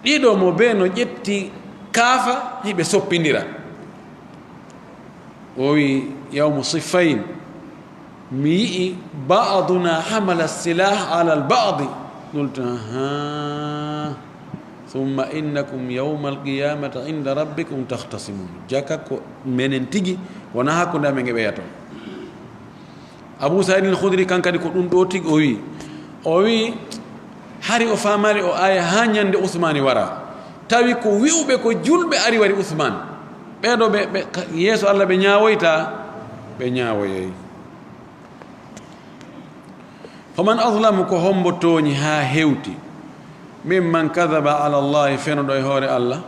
ɗiɗo mo bee no ƴetti kaafa, hiɓe soppindira. O wi, "Yawmu siffayn, mi yi'i ba'duna hamala silah ala al-ba'di." Qultu, "Aha. Thumma innakum yawma al-qiyamati inda rabbikum takhtasimun." Jaka ko menen tigi, wona hakkunde amen e ɓeya ton. Abu Sa'id al-Khudri kan kadi ko ɗum ɗo tigi o wi. O wi, hari o famali o aya ha ñande Usmani wara. Tawi ko wi'uɓe ko julɓe ari wari Usman. Ɓeɗo ɓe, ɓe ka-, yeeso Allah ɓe ñaawoyta, ɓe ñaawoyay. Faman azlamu, ko hombo tooñi ha hewti, mimman kadhaba ala Allahi, fenuɗo e hoore Allah?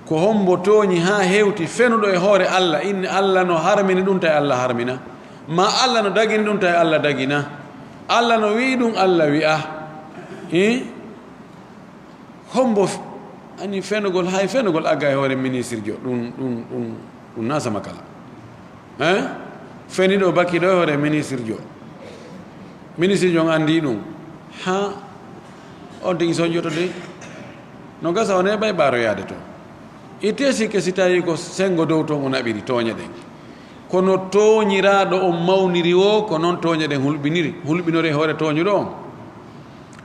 Ko hombo tooñi ha hewti, fenuɗo e hoore Allah, inni Allah no harmini ɗum tawi Allah harmina, ma Allah no dagini ɗum tawi Allah dagina, Allah no wi'i ɗum Allah wi'a. Hi? Hombo f-, ani fenugol, hay fenugol agga e hoore ministre jo, ɗum, ɗum, ɗum, ɗum na sama kala. Hein? Feniɗo bakkiɗo e hoore ministre jo. Ministre jo on andi ɗum. Ha? On tigi soñjoto de. No gasa o neɓay ɓaaroyaade to. Itte sikke si tawi ko sengo dow ton o naɓiri tooñe ɗen. Kono tooñiraaɗo on mawniri o, ko non tooñe ɗen hulɓiniri, hulɓinori e hoore tooñuɗo on.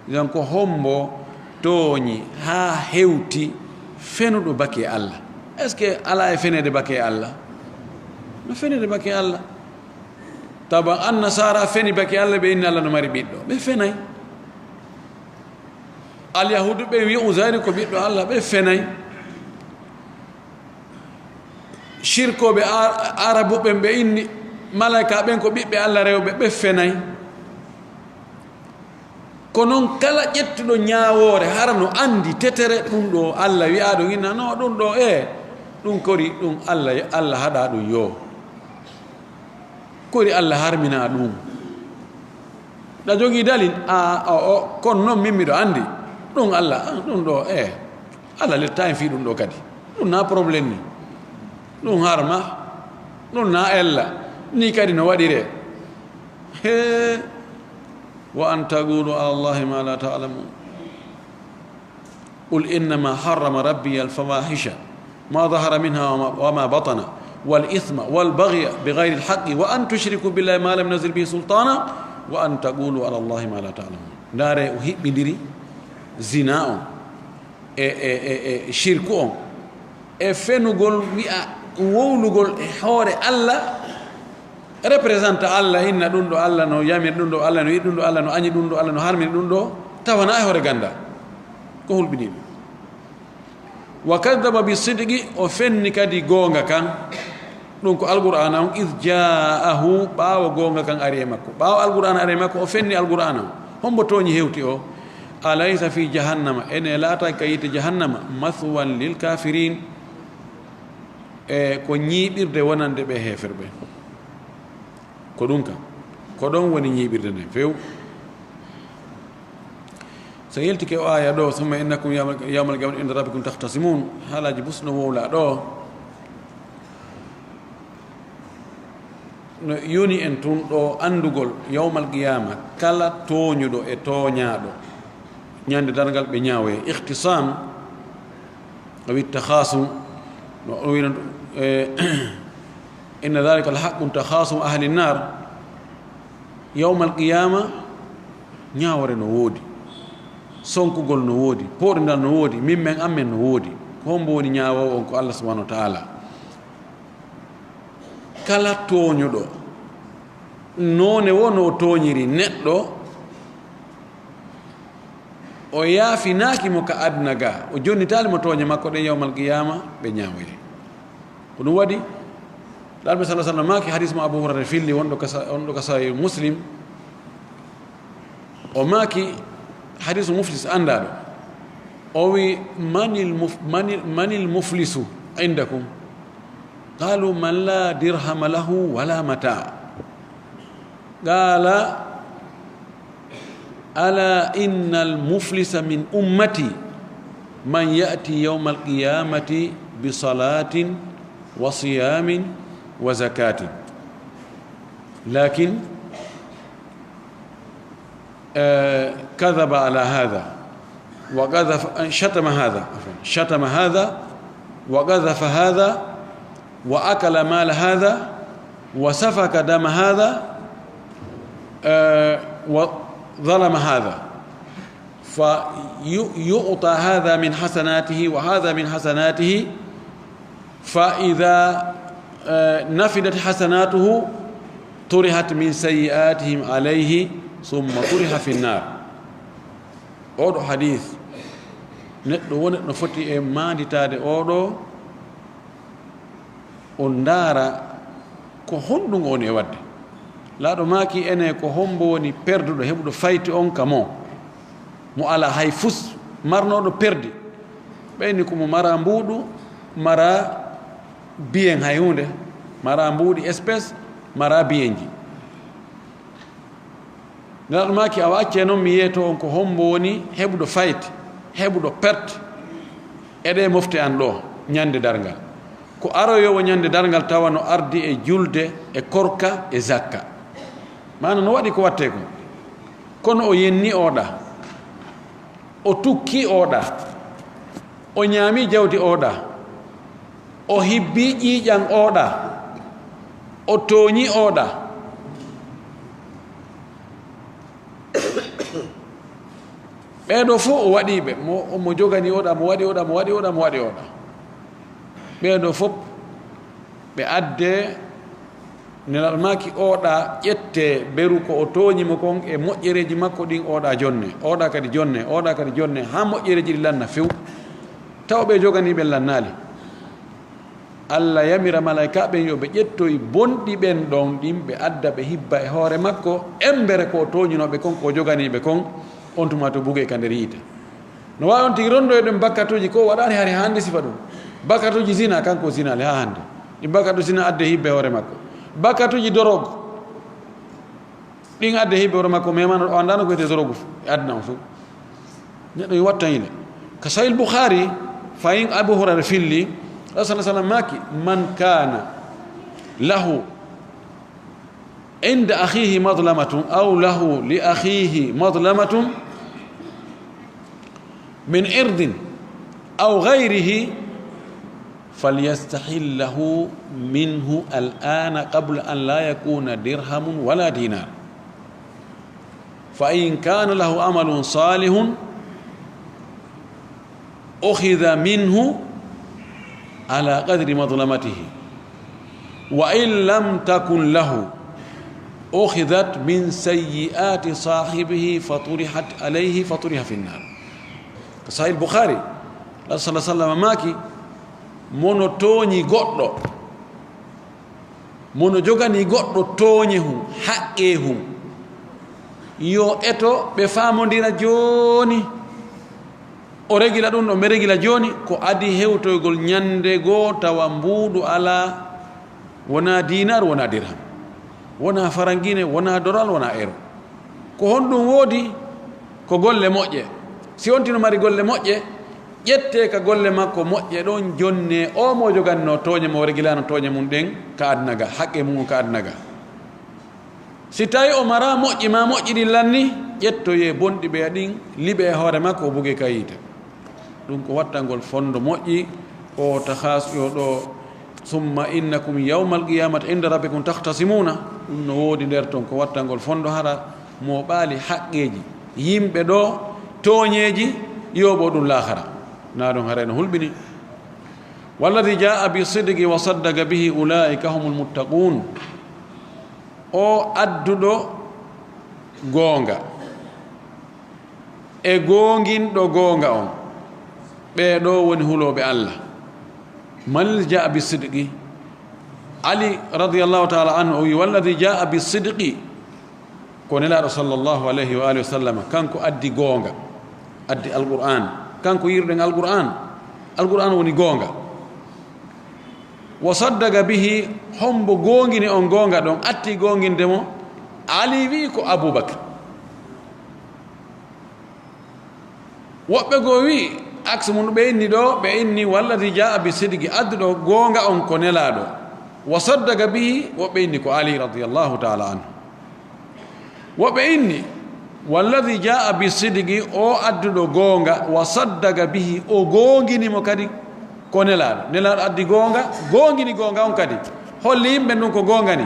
Donc, hombo tooñi haa hewti fenuɗo bake Allah? Est-ce que alaa e feneede bake Allah? No feneede bake Allah. Tawa Annasaara feni bake Allah, ɓe inni Allah no mari ɓiɗɗo. Ɓe fenay. Alyahuudu ɓe wi Uzayru ko ɓiɗɗo Allah, ɓe fenay. Shirkooɓe Ar-, Arabu ɓen, ɓe inni malaika ɓen ko ɓiɓɓe Allah rewɓe, ɓe fenay. Ko non kala ƴettuɗo ñaawoore, hara no andi tetere, ɗum ɗo Allah wi'aa ɗum inna, no, ɗum ɗo, e, ɗum kori, ɗum Allah, Allah haɗa ɗum yo. Kori Allah harmina ɗum. Ɗa jogii dalil? A, o, o, kono non min miɗo andi. Ɗum Allah, a, ɗum ɗo, e, Allah letta en fii ɗum ɗo kadi. Ɗum na problème ni. Ɗum harma. Ɗum na ella. Ni kadi no waɗire. He. Wa an taqulu ala Allahi ma la ta'lamun. قل إنما حرم ربي الفواحش ما ظهر منها وما، وما بطن والإثم والبغي بغير الحق وأن تشركوا بالله ما لم ينزل به سلطانا وأن تقولوا على الله ما لا تعلمون. Ndaare o hiɓɓindiri zina on e, e, e, e shirku on e fenugol wi'a wowlugol e hoore Allah. Representa Allah, inna ɗum ɗo Allah no yamir, ɗum ɗo Allah no yiɗi, ɗum ɗo Allah no añi, ɗum ɗo Allah no harmini, ɗum ɗo tawana e hoore ganda. Ko hulɓini ɗum. Wa kadhaba bi sidqi, o fenni kadi goonga kan. Ɗum ko Alqur'aana on, iz ja'ahu, ɓaawo goonga kan ari e makko. Ɓaawo Alqur'aana ari e makko, o fenni Alqur'aana on. Hombo tooñi hewti o? Alaysa fi jahannama, ene laata ka yiite jahannama, mathwan lil kafirin. E ko ñiiɓirde wonande ɓe heeferɓe. Ko ɗum kan. Ko ɗon woni ñiiɓirde nden few. So yaltike o aaya ɗo, "Summa innakum yawmal, yawmal qiyamati inda rabbikum takhtasimun." Haalaaji bus no wowla ɗo. No yoni en tun ɗo anndugol yawmal qiyama, kala tooñuɗo e tooñaaɗo, ñande darngal ɓe ñaawoye. Ikhtisam, awi takhasum, no o wino, eh, "Inna dhalika la haqqun takhasum ahli nnar." Yawmal qiyama, ñaawore no woodi, sonkugol no woodi, pooɗondal no woodi, min men an men no woodi. Ko hombo woni ñaawoowo on? Ko Allah subhanahu wa ta'ala. Kala tooñuɗo, noone wo no tooñiri neɗɗo, o yaafinaaki mo ka aduna ga, o jonnitaali mo tooñe makko ɗen, yawmal qiyama ɓe ñaawoye. Ko ɗum waɗi, Laaɗo sallallahu alaihi wasallam maaki, hadis mo Abu Hurayra filli, wonɗo ka sa-, wonɗo ka Sahih Muslim. O maaki, hadisu muflis anndaaɗo. O wi, "Manil muf-, manil, manil muflisu indakum?" Qalu, "Man la dirhama lahu wala mata." Qala, "Ala innal muflisa min ummati man ya'ti yawmal qiyamati bi salatin wa siyamin wa zakatin." Lakin, eh, kadhaba ala hadha wa qadhafa, eh, shatama hadha, afwan, shatama hadha wa qadhafa hadha وأكل مال هذا وسفك دم هذا، آه، وظلم هذا، فيعطى هذا من حسناته وهذا من حسناته، فإذا، آه، نفدت حسناته طرحت من سيئاتهم عليه ثم طرح في النار. Oɗo hadith, neɗɗo woni no foti e maanditaade oɗo, o ndaara ko honɗum o woni e waɗde. Laaɗo maaki ene ko hombo woni perduɗo, heɓuɗo fayti on ka mo, mo alaa hay fus, marnooɗo perdi. Ɓeyni ko mo mara mbuuɗu, mara biyen hay huunde, mara mbuuɗi espèce, mara biyenji. Nelaaɗo maaki, awa accee noon mi yeeto on ko hombo woni heɓuɗo fayti, heɓuɗo perte e ɗee mofte an ɗoo ñande darngal. Ko aroyoowo ñande darngal tawa no ardi e julde, e korka, e zakka. Maana no waɗi ko wattee kon. Kono o yenni oɗa, o tukki oɗa, o ñaami jawdi oɗa, o hibbi ƴiiƴan oɗa, o tooñi oɗa. Ɓee ɗoo fof o waɗi ɓe, mo, mo jogani oɗa, mo waɗi oɗa, mo waɗi oɗa, mo waɗi oɗa. Ɓee ɗoo fof ɓe adde, Nelaaɗo maaki, oɗa ƴette beru ko o tooñi mo kon e moƴƴereeji makko ɗin, oɗa jonne, oɗa kadi jonne, oɗa kadi jonne, haa moƴƴereeji ɗin lanna few. Tawa ɓe jogani ɓen lannaali. Alla yamira malaa'ika ɓen yo ɓe ƴettoy bonɗi ɓen ɗon ɗin, ɓe adda ɓe hibba e hoore makko, embere ko o tooñinoo ɓe kon, ko o jogani ɓe kon, on tuma to bugee ka nder yiite. No waawi on tigi rondoyde ɗum bakkatuuji ko waɗaani hari hannde sifa ɗum. Bakkatuuji zina, kanko zinaali haa hannde. Ɗi bakkatu zina adde hibbe hoore makko. Bakkatuuji dorog, ɗin adde hibbe hoore makko, memano o anndaano ko wiyetee dorog e aduna on fof. Neɗɗo yo wattan yile. Ka Sahih Bukhari, fayin Abu Hurayra filli, Rasul sallallahu alaihi wasallam maaki, "Man kana lahu inda akhihi madlamatun aw lahu li akhihi madlamatun min irdin aw ghayrihi falyastahillahu minhu al-ana qabla an la yakuna dirhamun wala dinar. Fa in kana lahu amalun salihun ukhidha minhu ala qadri madlamatihi, wa in lam takun lahu ukhidhat min sayyi'ati sahibihi faturihat alayhi faturiha fi nnar." Ko Sahih Bukhari, Rasul sallallahu alaihi wasallam maaki, mono tooñi goɗɗo, mono jogani goɗɗo tooñe hum, haqqe hum, yo eto ɓe faamondira jooni. O regila ɗum ɗo, mi regila jooni, ko adi hewtoygol ñande goo tawa mbuuɗu alaa, wonaa dinar, wonaa dirham, wonaa farangine, wonaa doral, wonaa euro. Ko honɗum woodi? Ko golle moƴƴe. Si on tino mari golle moƴƴe, ƴettee ka golle makko moƴƴe ɗon, jonnee o mo jogannoo tooñe, mo regilaano tooñe mum ɗen ka aduna ga, haqqe mum on ka aduna ga. Si tawi o mara moƴƴi ma moƴƴi ɗin lanni, ƴettoyee bonɗi ɓeya ɗin, liɓe e hoore makko, o buge ka yiite. Ɗum ko wattangol fondo moƴƴi, o takhas yo ɗo, "Summa innakum yawmal qiyamati inda rabbikum takhtasimuna." Ɗum no woodi nder ton ko wattangol fondo hara mo ɓaali haqqeeji yimɓe ɗo, tooñeeji, yoɓo ɗum laakhara. Na ɗum haray no hulɓini. "Walladhi jaa bi sidqi wa saddaqa bihi ulaika humul muttaqun." O adduɗo goonga e goonginɗo goonga on, ɓee ɗoo woni hulooɓe Allah. "Man jaa bi sidqi?" Ali radiyallahu ta'ala anhu o wi, "Walladhi jaa bi sidqi." Ko Nelaaɗo sallallahu alayhi wa alihi wa sallam, kanko addi goonga, addi Alqur'an. Kanko yirɗen Alqur'an, Alqur'an woni goonga. "Wa saddaqa bihi", hombo goongini on goonga ɗon, atti goonginde mo? Ali wi ko Abubakar. Woɓɓe goo wi, aks mum ɓe inni ɗo, ɓe inni, "Walladhi jaa bi sidqi", adduɗo goonga on ko Nelaaɗo. "Wa saddaqa bihi", woɓɓe inni ko Ali radiyallahu ta'ala anhu. Woɓɓe inni, "Walladhi jaa bi sidqi", o adduɗo goonga, "wa saddaqa bihi", o goongini mo kadi. Ko Nelaaɗo, Nelaaɗo addi goonga, goongini goonga on kadi. Holli yimɓe ndun ko goonga ni.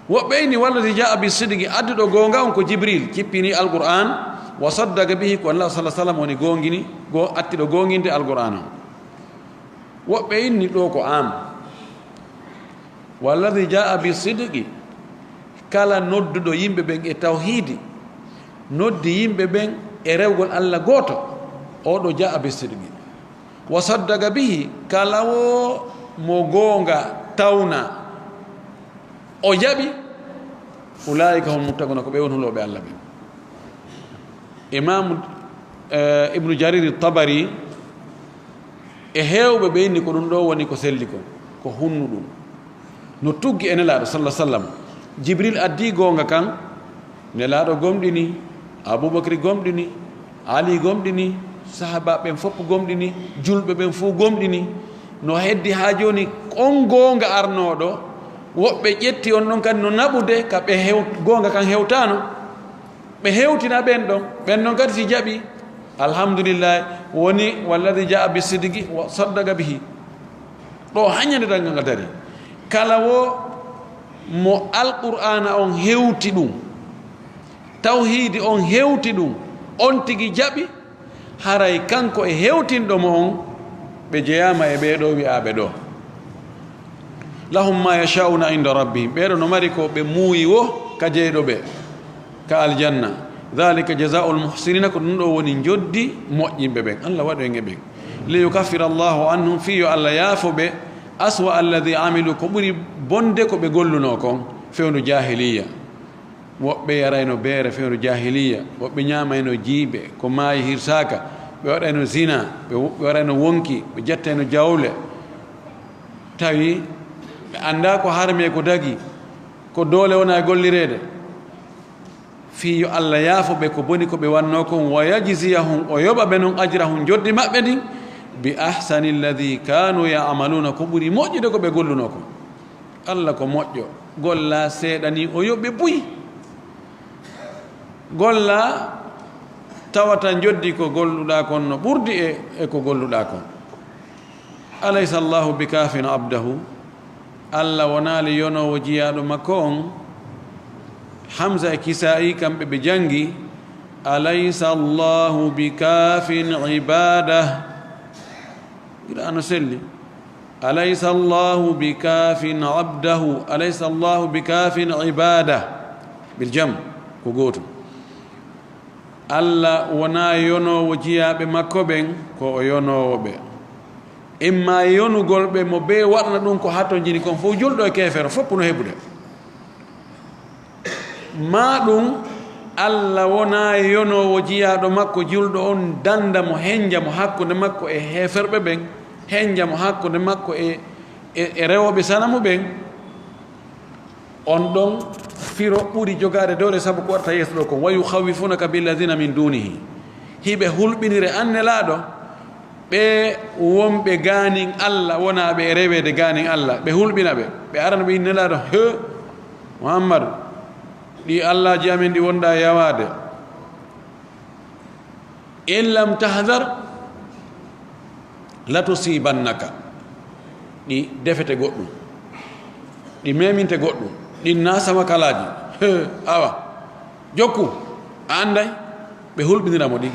Woɓɓe inni, "Walladi jaa bi sidqi", adduɗo goonga on ko Jibril, cippini Alqur'aan, "wa saddaqa bihi", ko Nelaaɗo sallallaahu alayhi wa sallam woni goongini, go-, attiɗo goonginde Alqur'aan on. Woɓɓe inni ɗoo ko am. "Walladi jaa bi sidqi", kala nodduɗo yimɓe ɓen e tawhiidi, noddi yimɓe ɓen e rewgol Alla gooto, oo ɗoo jaa bi sidqi. "Wa saddaqa bihi", kala woo mo goonga tawna, o jaɓi, "ulaa'ika hum muttaquuna", ko ɓe woni hulooɓe Alla ɓen. Imaamu, eh, Ibnu Jarir Tabari e heewɓe ɓe inni ko ɗum ɗoo woni ko selli kon, ko hunnuɗum. No tuggi e Nelaaɗo sallallaahu alayhi wa sallam, Jibril addi goonga kan, Nelaaɗo gomɗini, Abubakri gomɗini, Ali gomɗini, sahaabaaɓe ɓen fof gomɗini, julɓe ɓen fof gomɗini. No heddi haa jooni on goonga arnooɗo, woɓɓe ƴetti on ɗon kadi no naɓude ka ɓe hew-, goonga kan hewtaano. Ɓe hewtina ɓen ɗon, ɓen ɗon kadi si jaɓi, alhamdulillahi, woni walladi jaa bi sidqi wa saddaqa bihi. Ɗo hañande tan nga dari. Kala wo mo Alqur'aana on hewti ɗum, tawhiidi on hewti ɗum, on tigi jaɓi, haray kanko e hewtinɗo mo on, ɓe jeyaama e ɓee ɗoo wi'aaɓe ɗoo. "Lahum ma yasha'una inda rabbihim." Ɓee ɗoo no mari ko ɓe muuyi wo ka jeyɗo ɓe, ka aljanna. "Dhalika jazaa'ul muhsinina", ko ɗum ɗoo woni njoddi moƴƴinɓe ɓen. Allah waɗu en e ɓen. "Li yukaffira Allahu anhum", fii yo Allah yaafo ɓe, "aswa alladhi amilu", ko ɓuri bonde ko ɓe gollunoo kon, fewndo jaahiliyya. Woɓɓe yarayno beere, fewndo jaahiliyya. Woɓɓe ñaamayno jiibe, ko maayi hirsaaka. Ɓe waɗayno zina, ɓe wo-, ɓe waɗayno wonki, ɓe jettayno jawle. Tawi ɓe anndaa ko harmi e ko dagi, ko doole wona e gollireede. Fii yo Allah yaafo ɓe ko boni ko ɓe wannoo kon, "wa yajziyahum", o yoɓa ɓe non, "ajrahum", njoddi maɓɓe ndin, "bi ahsani alladhi kanu ya'maluna", ko ɓuri moƴƴude ko ɓe gollunoo kon. Allah ko moƴƴo, gollaa seeɗa ni o yoɓe buy. Gollaa tawata njoddi ko golluɗaa kon no ɓurdi e, e ko golluɗaa kon. "Alaysa Allahu bikaafin abdahu?" Allah wonaali yonoowo jiyaaɗo makko on? Hamza e Kisaa'i kamɓe ɓe janngi, "Alaysa Allahu bikaafin ibadah?" Qira'a no selli. "Alaysa Allahu bikaafin abdahu? Alaysa Allahu bikaafin ibadah?" Bil jam, ko gootum. Allah wonaa yonoowo jiyaaɓe makko ɓen, ko o yonoowo ɓe. Imma yonugol ɓe mo bee waɗna ɗum ko hatonjini kon fof, julɗo e keefeero fof no heɓude. Maa ɗum, Allah wonaa yonoowo jiyaaɗo makko julɗo on, dannda mo, hennja mo hakkunde makko e heeferɓe ɓen, hennja mo hakkunde makko e, e, e rewooɓe sanamu ɓen. On ɗon firo ɓuri jogaade doole sabu ko waɗata yeeso ɗo kon. "Wa yukhawifunaka billadhina min dunihi." Hiɓe hulɓinire an Nelaaɗo, ɓe wonɓe gaanin Allah, wonaa ɓe e reweede gaanin Allah, ɓe hulɓina ɓe. Ɓe arana ɓe inni Nelaaɗo, "He, Muhammadu, ɗi allaaji amen ɗi wonɗaa yawaade. In lam tahdhar, latusibannaka." Ɗi defete goɗɗum, ɗi meminte goɗɗum, ɗin na sama kalaaji. He, awa, jokku, a annday, ɓe hulɓinira mo ɗin.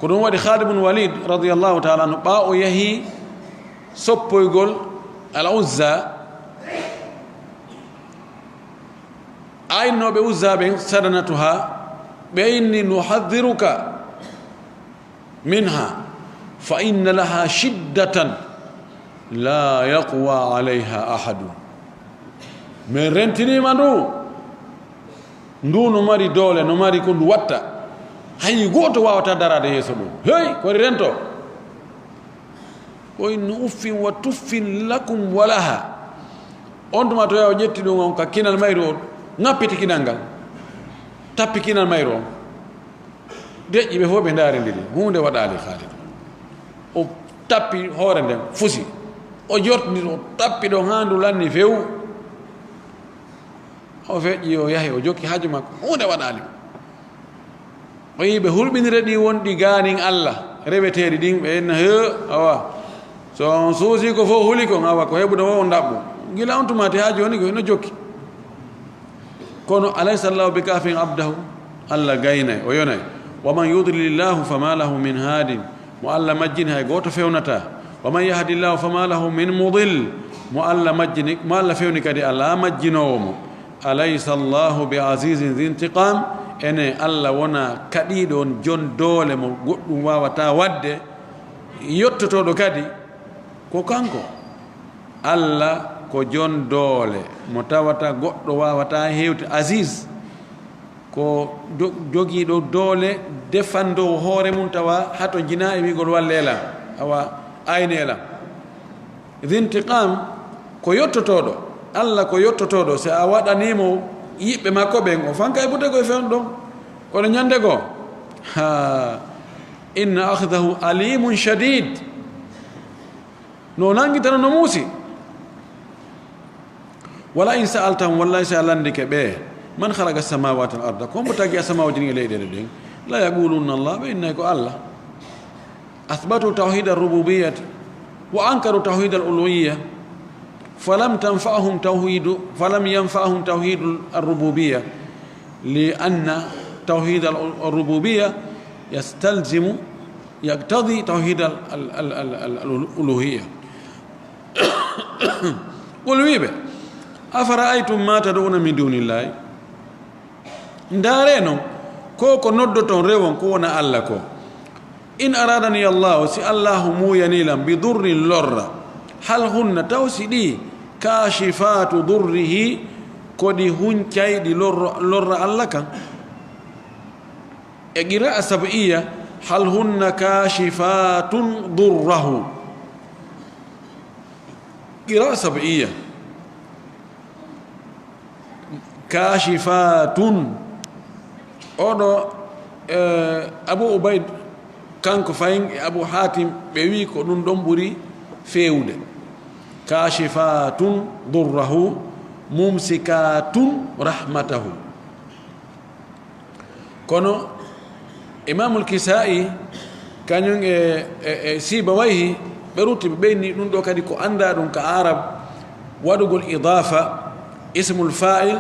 Ko ɗum waɗi Khalid ibn Walid radiyallahu ta'ala anhu, ɓaawo o yahi soppoygol Al Uzza, Aynnooɓe Uzza ɓen, sadanatuha, ɓe inni, "Nuhadhiruka minha, fa inna laha shiddatan la yaqwa alayha ahadun." Min rentiniima ndu, ndu no mari doole, no mari ko ndu watta. Hay gooto waawata daraade yeeso ɗum. Hey, kori rento. O inni, "Uffin wa tuffin lakum wa laha." On tuma to yaw ƴetti ɗum on ka kinal mayru on, ŋappiti kinal ngal, tappi kinal mayru on. Deƴƴi ɓe fof ɓe ndaarindiri, huunde waɗaali Khalid. O tappi hoore nden, fusi. O jortindiri, o tappi ɗon haa ndu lanni few. O feƴƴi, o yahi, o jokki haaju makko, huunde waɗaali. O yii ɓe hulɓinire ɗi wonɗi gaanin Allah, reweteeɗi ɗin, ɓe enna, "He, awa, So on suusi ko fof huli kon, awa ko heɓude o on ɗaɓɓu. Gila on tuma te haa jooni ko ino jokki. Kono, "Alaysa Allahu bi kaafin abdahu?" Allah gaynay, o yonay. "Wa man yudlilillahu fama lahu min haadin." Mo Allah majjini, hay gooto fewnataa. "Wa man yahdillahu fama lahu min mudil." Mo Allah majjini, mo Allah fewni kadi, alaa majjinoowo mo. "Alaysa Allahu bi azizin zi intiqam." Ene Allah wona kaɗiiɗo on, jon doole mo goɗɗum waawataa waɗde, yottotooɗo kadi ko kanko. Allah ko jon doole mo tawata goɗɗo waawataa hewti. Aziz ko do-, jogiiɗo doole, defandoowo hoore mum, tawa hato jinaa e wi'gol, "Wallee lan, awa, aynee lan." Zi intiqam ko yottotooɗo. Allah ko yottotooɗo. Si a waɗanii mo yiɓɓe makko ɓen, o fanka e bute ko e fewndo ɗon. Kono ñande goo, ha, "Inna akhdahu alimun shadid." No nangitano, no muusi. "Wala in sa'altahum", wallahi, si a landike ɓe, "man khalaqa samawati wal arda", ko hombo tagi asamawji ɗin e leyɗeele ɗen, "la yaqulunna Allah", ɓe innay ko Allah. "Athbatu tawhid ar-rububiyyati wa ankaru tawhid al-uluhiyya, falam tanfa'hum tawhidu, falam yanfa'hum tawhid ar-rububiyya, li anna tawhid ar-rububiyya yastalzimu, yaqtadi tawhid al-, al-, al-, al-, al-, al-uluhiyya." Qul, wi'ɓe, "Afara'aytum ma tad'una min dunillahi?" Ndaaree non, ko ko noddoton rewon ko wona Allah ko. "In aradani Allahu", si Allahu muuyanii lan, "bi durrin", lorra, "hal hunna", taw si ɗi, "kashifatu durrihi", ko ɗi huncayɗi lorra, lorra Allah kan? E qira'a sab'iyya, "hal hunna kashifatun durrahu." Qira'a sab'iyya. Kashifatun. Oɗo, eh, Abu Ubaid, kanko fayin e Abu Hatim, ɓe wi ko ɗum ɗon ɓuri feewde. Kashifatun durrahu, mumsikatun rahmatahu. Kono Imamul Kisa'i, kañum e, e, e Sibawayhi, ɓe rutti, ɓe ɓeyni ɗum ɗo kadi ko annda ɗum ka Arab, waɗugol idafa ismul fa'il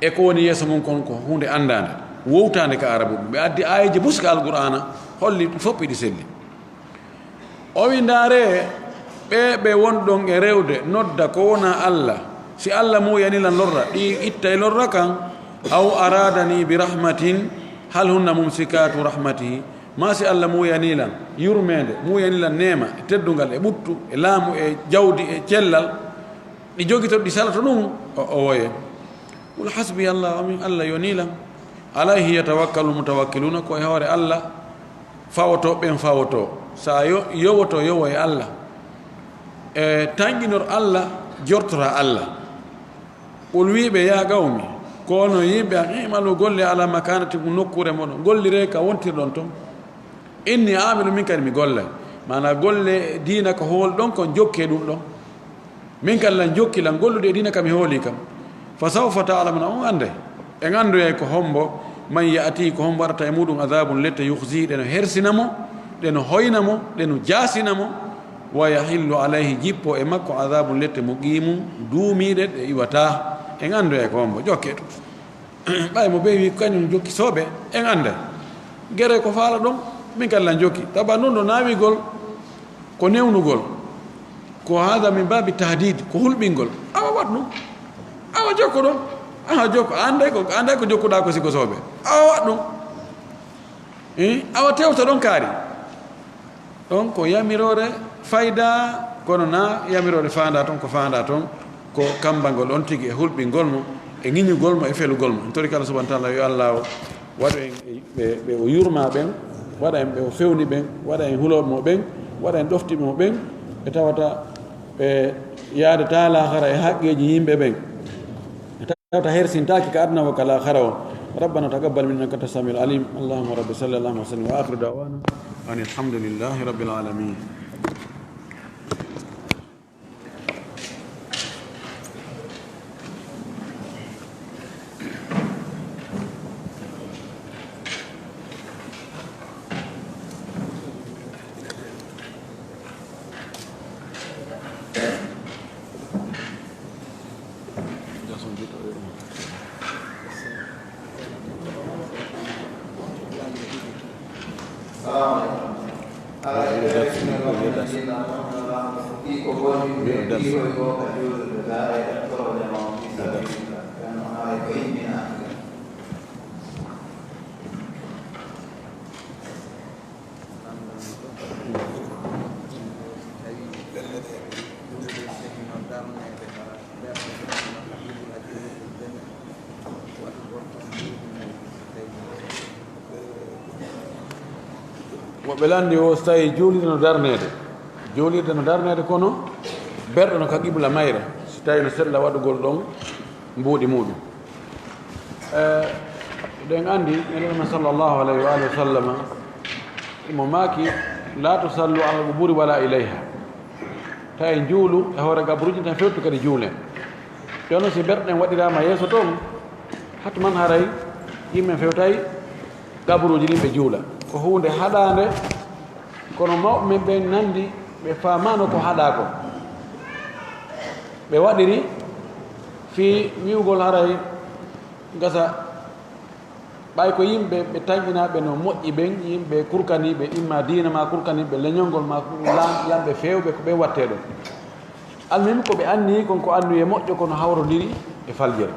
e ko woni yeeso mum kon, ko hunde anndaande, wowtaande ka Arabu. Ɓe addi aayeeji buska Alqur'aana, holli fof iɗi selli. O wi, "Ndaaree, ɓee ɓe wonɗon e rewde, nodda ko wonaa Allah. Si Allah muuyanii lan lorra, ɗi ittay lorra kan. Aw aradani bi rahmatin, hal hunna mumsikatu rahmatihi. Maa si Allah muuyanii lan yurmeende, muuyanii lan neema, e teddungal, e ɓuttu, e laamu, e jawdi, e cellal, ɗi jogito, ɗi salato ɗum?" O, o woye. Qul hasbi Allah, amin Allah yonii lan. Alayhi yatawakkalul mutawakkiluuna, ko e hoore Allah fawotooɓe ɓen fawotoo. Sa yo-, yowoto, yowo e Allah. E tanƴinor Allah, jortora Allah. Qul, wiiɓe, ya qawmi, ko onon yimɓe an, i'malu, golle, ala makanatikum, nokkuure moɗon, golliree ka wontirɗon ton. Inni aamilu, min kadi mi gollay. Maanaa golle diina ko hoolɗon kon, jokkee ɗum ɗon. Min kan lan jokki lan gollude e diina ka mi hooli kan. Fa sawfa ta'lamuna, on annday. En anndoyay ko hombo, man ya'ti, ko hombo arata e muɗum, adabun, lette, yukhzi, ɗe no hersina mo, ɗe no hoyna mo, ɗe no jaasina mo, wa yahillu alayhi, jippo e makko, adabun, lette, muqimun, duumiiɗe, ɗe iwataa. En anndoyay ko hombo, jokkee ɗum. Ɓay mo ɓe wi kañum jokki sooɓe, en annday. Gere ko faala ɗon, min kadi lan jokki. Taba non ɗo naawigol ko newnugol. Ko hada min babi tahdid, ko hulɓingol. Awa waɗ ɗum. Awa jokko ɗon. Awa jokko. A annday ko, a annday ko jokkuɗaa ko siko sooɓe. Awa waɗ ɗum. Eh, awa tewta ɗon kaari. Ɗon ko yamiroore fayda, kono na yamiroore faanda ton, ko faanda ton ko kambangol on tigi e hulɓingol mo, e ŋiñugol mo, e felugol mo. En tori kala subhanahu wa ta'ala, yo Allah o waɗu en e ɓe, ɓe o yurma ɓen, waɗa en ɓe o fewni ɓen, waɗa en hulooɓe mo ɓen, waɗa en ɗoftiɓe mo ɓen, ɓe tawata ɓe yaadata laahara e haqqeeji yimɓe ɓen. Tawta hersintaaki ka aduna o ka laakhara o. ربنا تقبل منا إنك أنت السميع العليم. اللهم رب صل اللهم وسلم، وآخر دعوانا أن الحمد لله رب العالمين. Woɓɓe lanndi o, so tawi juulirde no darneede, juulirde no darneede, kono berɗe no ka qibla mayre, so tawi no sella waɗugol ɗon mbuuɗi muɗum. Eh, eɗen anndi Nelaaɗo men sallallahu alayhi wa alihi wa sallama, imo maaki: "La tusallu ala al-quburi wala ilayha." Tawi en juulu e hoore gaburuuji tan, fewtu kadi juulen. Jooni si berɗe ɗen waɗiraama yeeso toon, hatu man haray yimɓe fewtay gaburuuji ɗin ɓe juula. Ko huunde haɗaande, kono mawɓe men ɓen nanndi, ɓe faamaano ko haɗaa ko. Ɓe waɗiri fii wi'ugol haray gasa, ɓay ko yimɓe ɓe tanƴinaaɓe no moƴƴi ɓen, yimɓe kurkaniiɓe, imma diina maa kurkaniiɓe leñol ngol maa lam-, lamɓe feewɓe ko ɓen wattee ɗon. Almuhim, ko ɓe anniyi kon ko anniye moƴƴo, kono hawrondiri e faljere.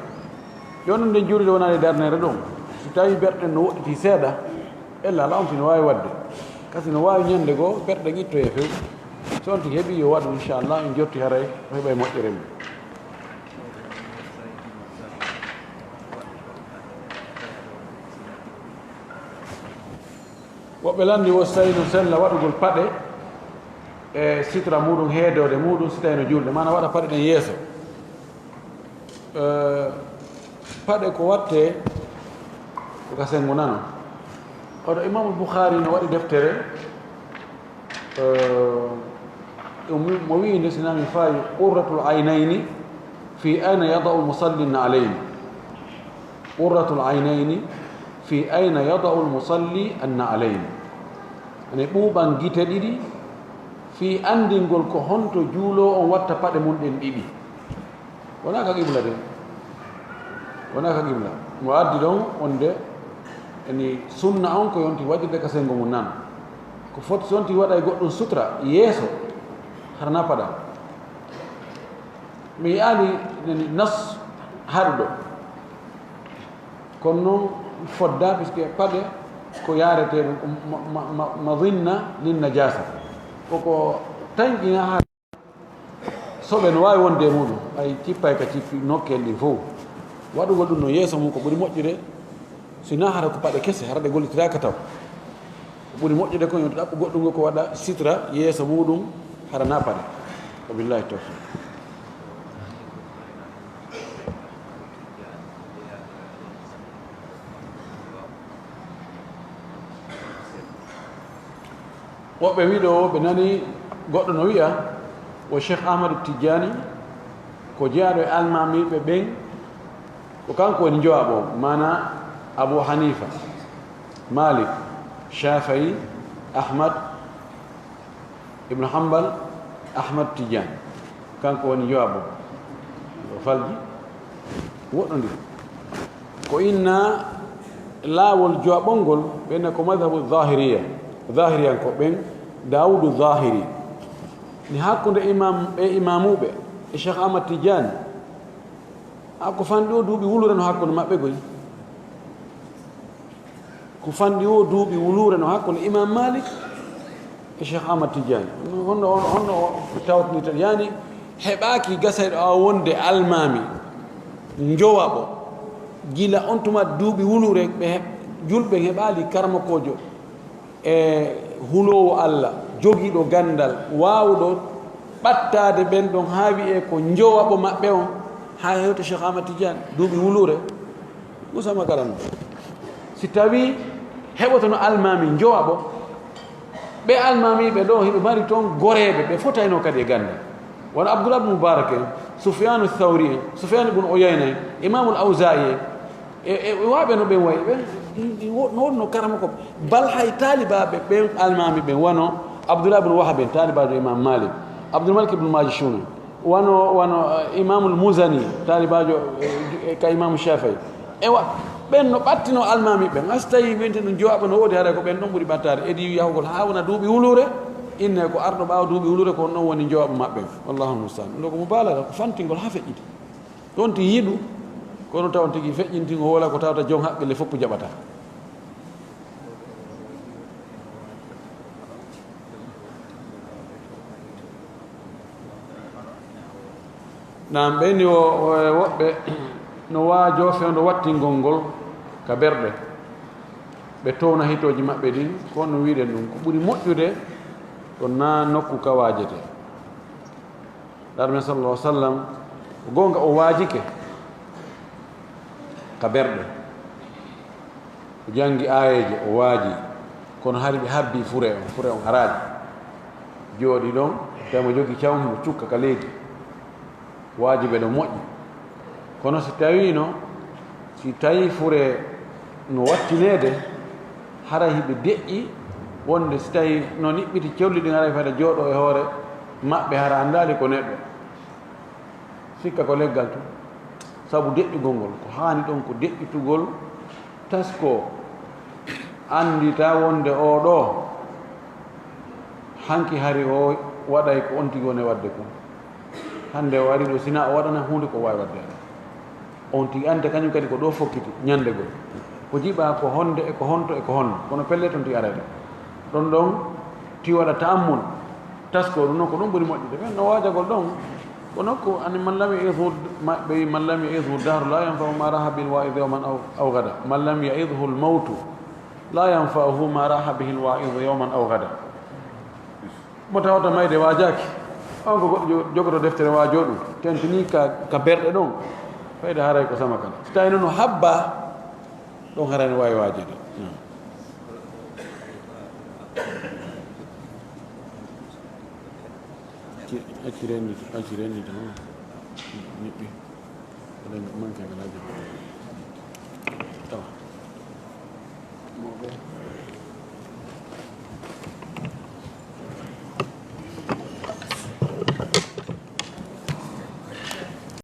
Jooni non, nden juulirde wonaali darneede ɗon. Si tawii berɗe ɗen no woɗɗitii seeɗa, ella alaa on tigi no waawi waɗde. Kasi no waawi ñannde goo berɗe ɗen ittoyee few. So on tigi heɓii, yo waɗu, inchallah, en jotti haray o heɓay moƴƴere mum. Woɓɓe lanndi wo, so tawi no sella waɗugol paɗe e sitra muɗum, heedoode muɗum, si tawi no juulde, maanaam waɗa paɗe ɗen yeeso. Eh, paɗe ko wattee ko ka senngo nano. Oɗo Imaamu Bukhaari no waɗi deftere, eh, mo wi-, mo wi'i nde, si naa mi faayi, "Qurratul aynayni fi ayna yada'u musalli na'alayni." "Qurratul aynayni fi ayna yada'u musalli an-na'alayni." Ene ɓuuɓan gite ɗiɗi fii anndingol ko honto juuloowo on watta paɗe mum ɗen ɗiɗi. Wonaa ka qibla de. Wonaa ka qibla. Mo addi ɗon wonde eni sunna on ko yonti waɗirde ka senngo mum nan. Ko foti so yonti waɗa e goɗɗum sutra yeeso, hara na paɗa. Mi yi'aali nani nas haɗuɗo. Kono non fodda, puisque paɗe ko yaaretee ɗum, ma-, ma-, ma-, madinna lin najasa. Koko tanƴina haa soɓe no waawi wonde e muɗum, ay cippay ka cippi nokkel ɗin fof. Waɗugol ɗum no yeeso mum ko ɓuri moƴƴude, si na hara ko paɗe kese, hara ɗe gollitiraaka taw. Ko ɓuri moƴƴude ko yo ɗaɓɓu goɗɗum ngo ko waɗa sitra yeeso muɗum, hara na paɗe. Wa billahi tawfiq. Woɓɓe wiɗo, ɓe nani goɗɗo no wi'a, wo Cheikh Ahmadu Tijjani, ko jeyaaɗo e almaamiiɓe ɓen, ko kanko woni njowaɓo, maana Abu Hanifa, Malik, Shafi'i, Ahmad, Ibnu Hanbal, Ahmad Tijjani. Kanko woni njowaɓo. O falji woɗɗondiri. Ko inna laawol jowaɓol ngol, ɓen ko madhabu Zahiriya, Zahiriyanko ɓen, Dawudu Zahiri. Ni hakkunde imam, ɓe imamuɓe, e Cheikh Ahmad Tijjani. A ko fanɗi o duuɓi wulure no hakkunde maɓɓe goy. Ko fanɗi o duuɓi wuluure no hakkunde Imam Malik e Cheikh Ahmad Tidiane. Honno, honno, honno o tawtini tan? Yani heɓaaki gasayɗo o wonde almaami njowaɓo. Gila on tuma duuɓi wuluure, ɓe he-, julɓe heɓaali karamokoojo e huloowo Allah, jogiiɗo ganndal, waawuɗo ɓattaade ɓen ɗon haa wi'ee ko njowaɓo maɓɓe on, haa hewta Cheikh Ahmad Tidiane, duuɓi wuluure. Musa Makaram, si tawii heɓotono almaami njowaɓo, ɓe almaamiiɓe ɗo, hiɓe mari toon goreeɓe, ɓe fotayno kadi e ganndal. Wano Abdullah ibn Mubarak en, Sufyanu Thawri en, Sufyan ibn Uyayna en, Imamul Awza'i en, e, e, e waaɓe no ɓen wayi, ɓen, ɗi, ɗi wo-, no wonno karamoko. Bal hay taalibaaɓe ɓen almaami ɓen, wano Abdullah ibn Wahab en, taalibaajo Imam Malik, Abdul Malik ibn Majishun en, wano, wano, eh, Imamul Muzani, taalibaajo, eh, eh, ka Imam Shafi'i. Ewa, Ɓen no ɓattino almaami ɓen. A so tawii wonti ɗum jowaaɓo no woodi, haray ko ɓen ɗon ɓuri ɓattaade. Edi yahugol haa wona duuɓi wuluure, inne ko arɗo ɓaawo duuɓi wuluure, ko on ɗon woni jowaaɓo maɓɓe. Wallahu musta'an. Ɗum ɗo ko mubaalaga, ko fantingol haa feƴƴiti. Ɗon ti yiɗu, kono tawon tigi feƴƴintingol wala ko tawata jon haqqille fof jaɓata. Naam, ɓe ni o, o, e woɓɓe no waajoo fewndo wattingol ngol ka berɗe. Ɓe towna hitooji maɓɓe ɗin, ko no wi'uɗen ɗum, ko ɓuri moƴƴude ko naa nokku ka waajetee. Darme sallallahu alaihi wasallam, ko goonga o waajike ka berɗe. O janngi aayeeje, o waaji. Kono hari ɓe habbi fure on, fure on haraali. Jooɗi ɗon, tawi mo jogi cawmi mo cukka ka leydi. Waaji ɓe ɗon moƴƴi. Kono si tawiino, si tawi fure no wattineede, haray hiɓe deƴƴi wonde si tawi no niɓɓiti colli ɗin, haray fayda jooɗo e hoore maɓɓe, hara anndaali ko neɗɗo. Sikka ko leggal tun. Sabu deƴƴugol ngol, ko haani ɗon ko deƴƴitugol taskoo, anndita wonde oo ɗoo, hanki hari o waɗay ko on tigi woni waɗde kon. Hannde o ari ɗo, sina o waɗana huunde ko waawi waɗde. On tigi anndi kañum kadi ko ɗoo fokkiti ñannde goo. Ko jiɓaa ko honde e ko honto e ko honno. Kono pellet on tigi aray ɗo. Ɗon ɗon ti waɗa ta'ammul. Taskoo ɗum noon ko ɗum ɓuri moƴƴude. Ɓen no waajagol ɗon. Ko nokku ani man lam ya'idhu, ma-, ɓe wi, "Man lam ya'idhu dahru la yanfa'u ma raha bil wa'iz yawman aw, aw gada. Man lam ya'idhu al mawtu la yanfa'uhu ma raha bihi al wa'iz yawman aw gada." Mo tawata mayde waajaaki, on ko goɗɗo jo-, jogoto deftere waajoo ɗum, tentini ka, ka berɗe ɗon, fayda haray ko sama kala. Si tawi noon no habba, ɗon haray no waawi waajude. Acci, acci renndi, acci renndi tan. Niɓɓi. Ko ɗen manque ngalaaji. Tawa.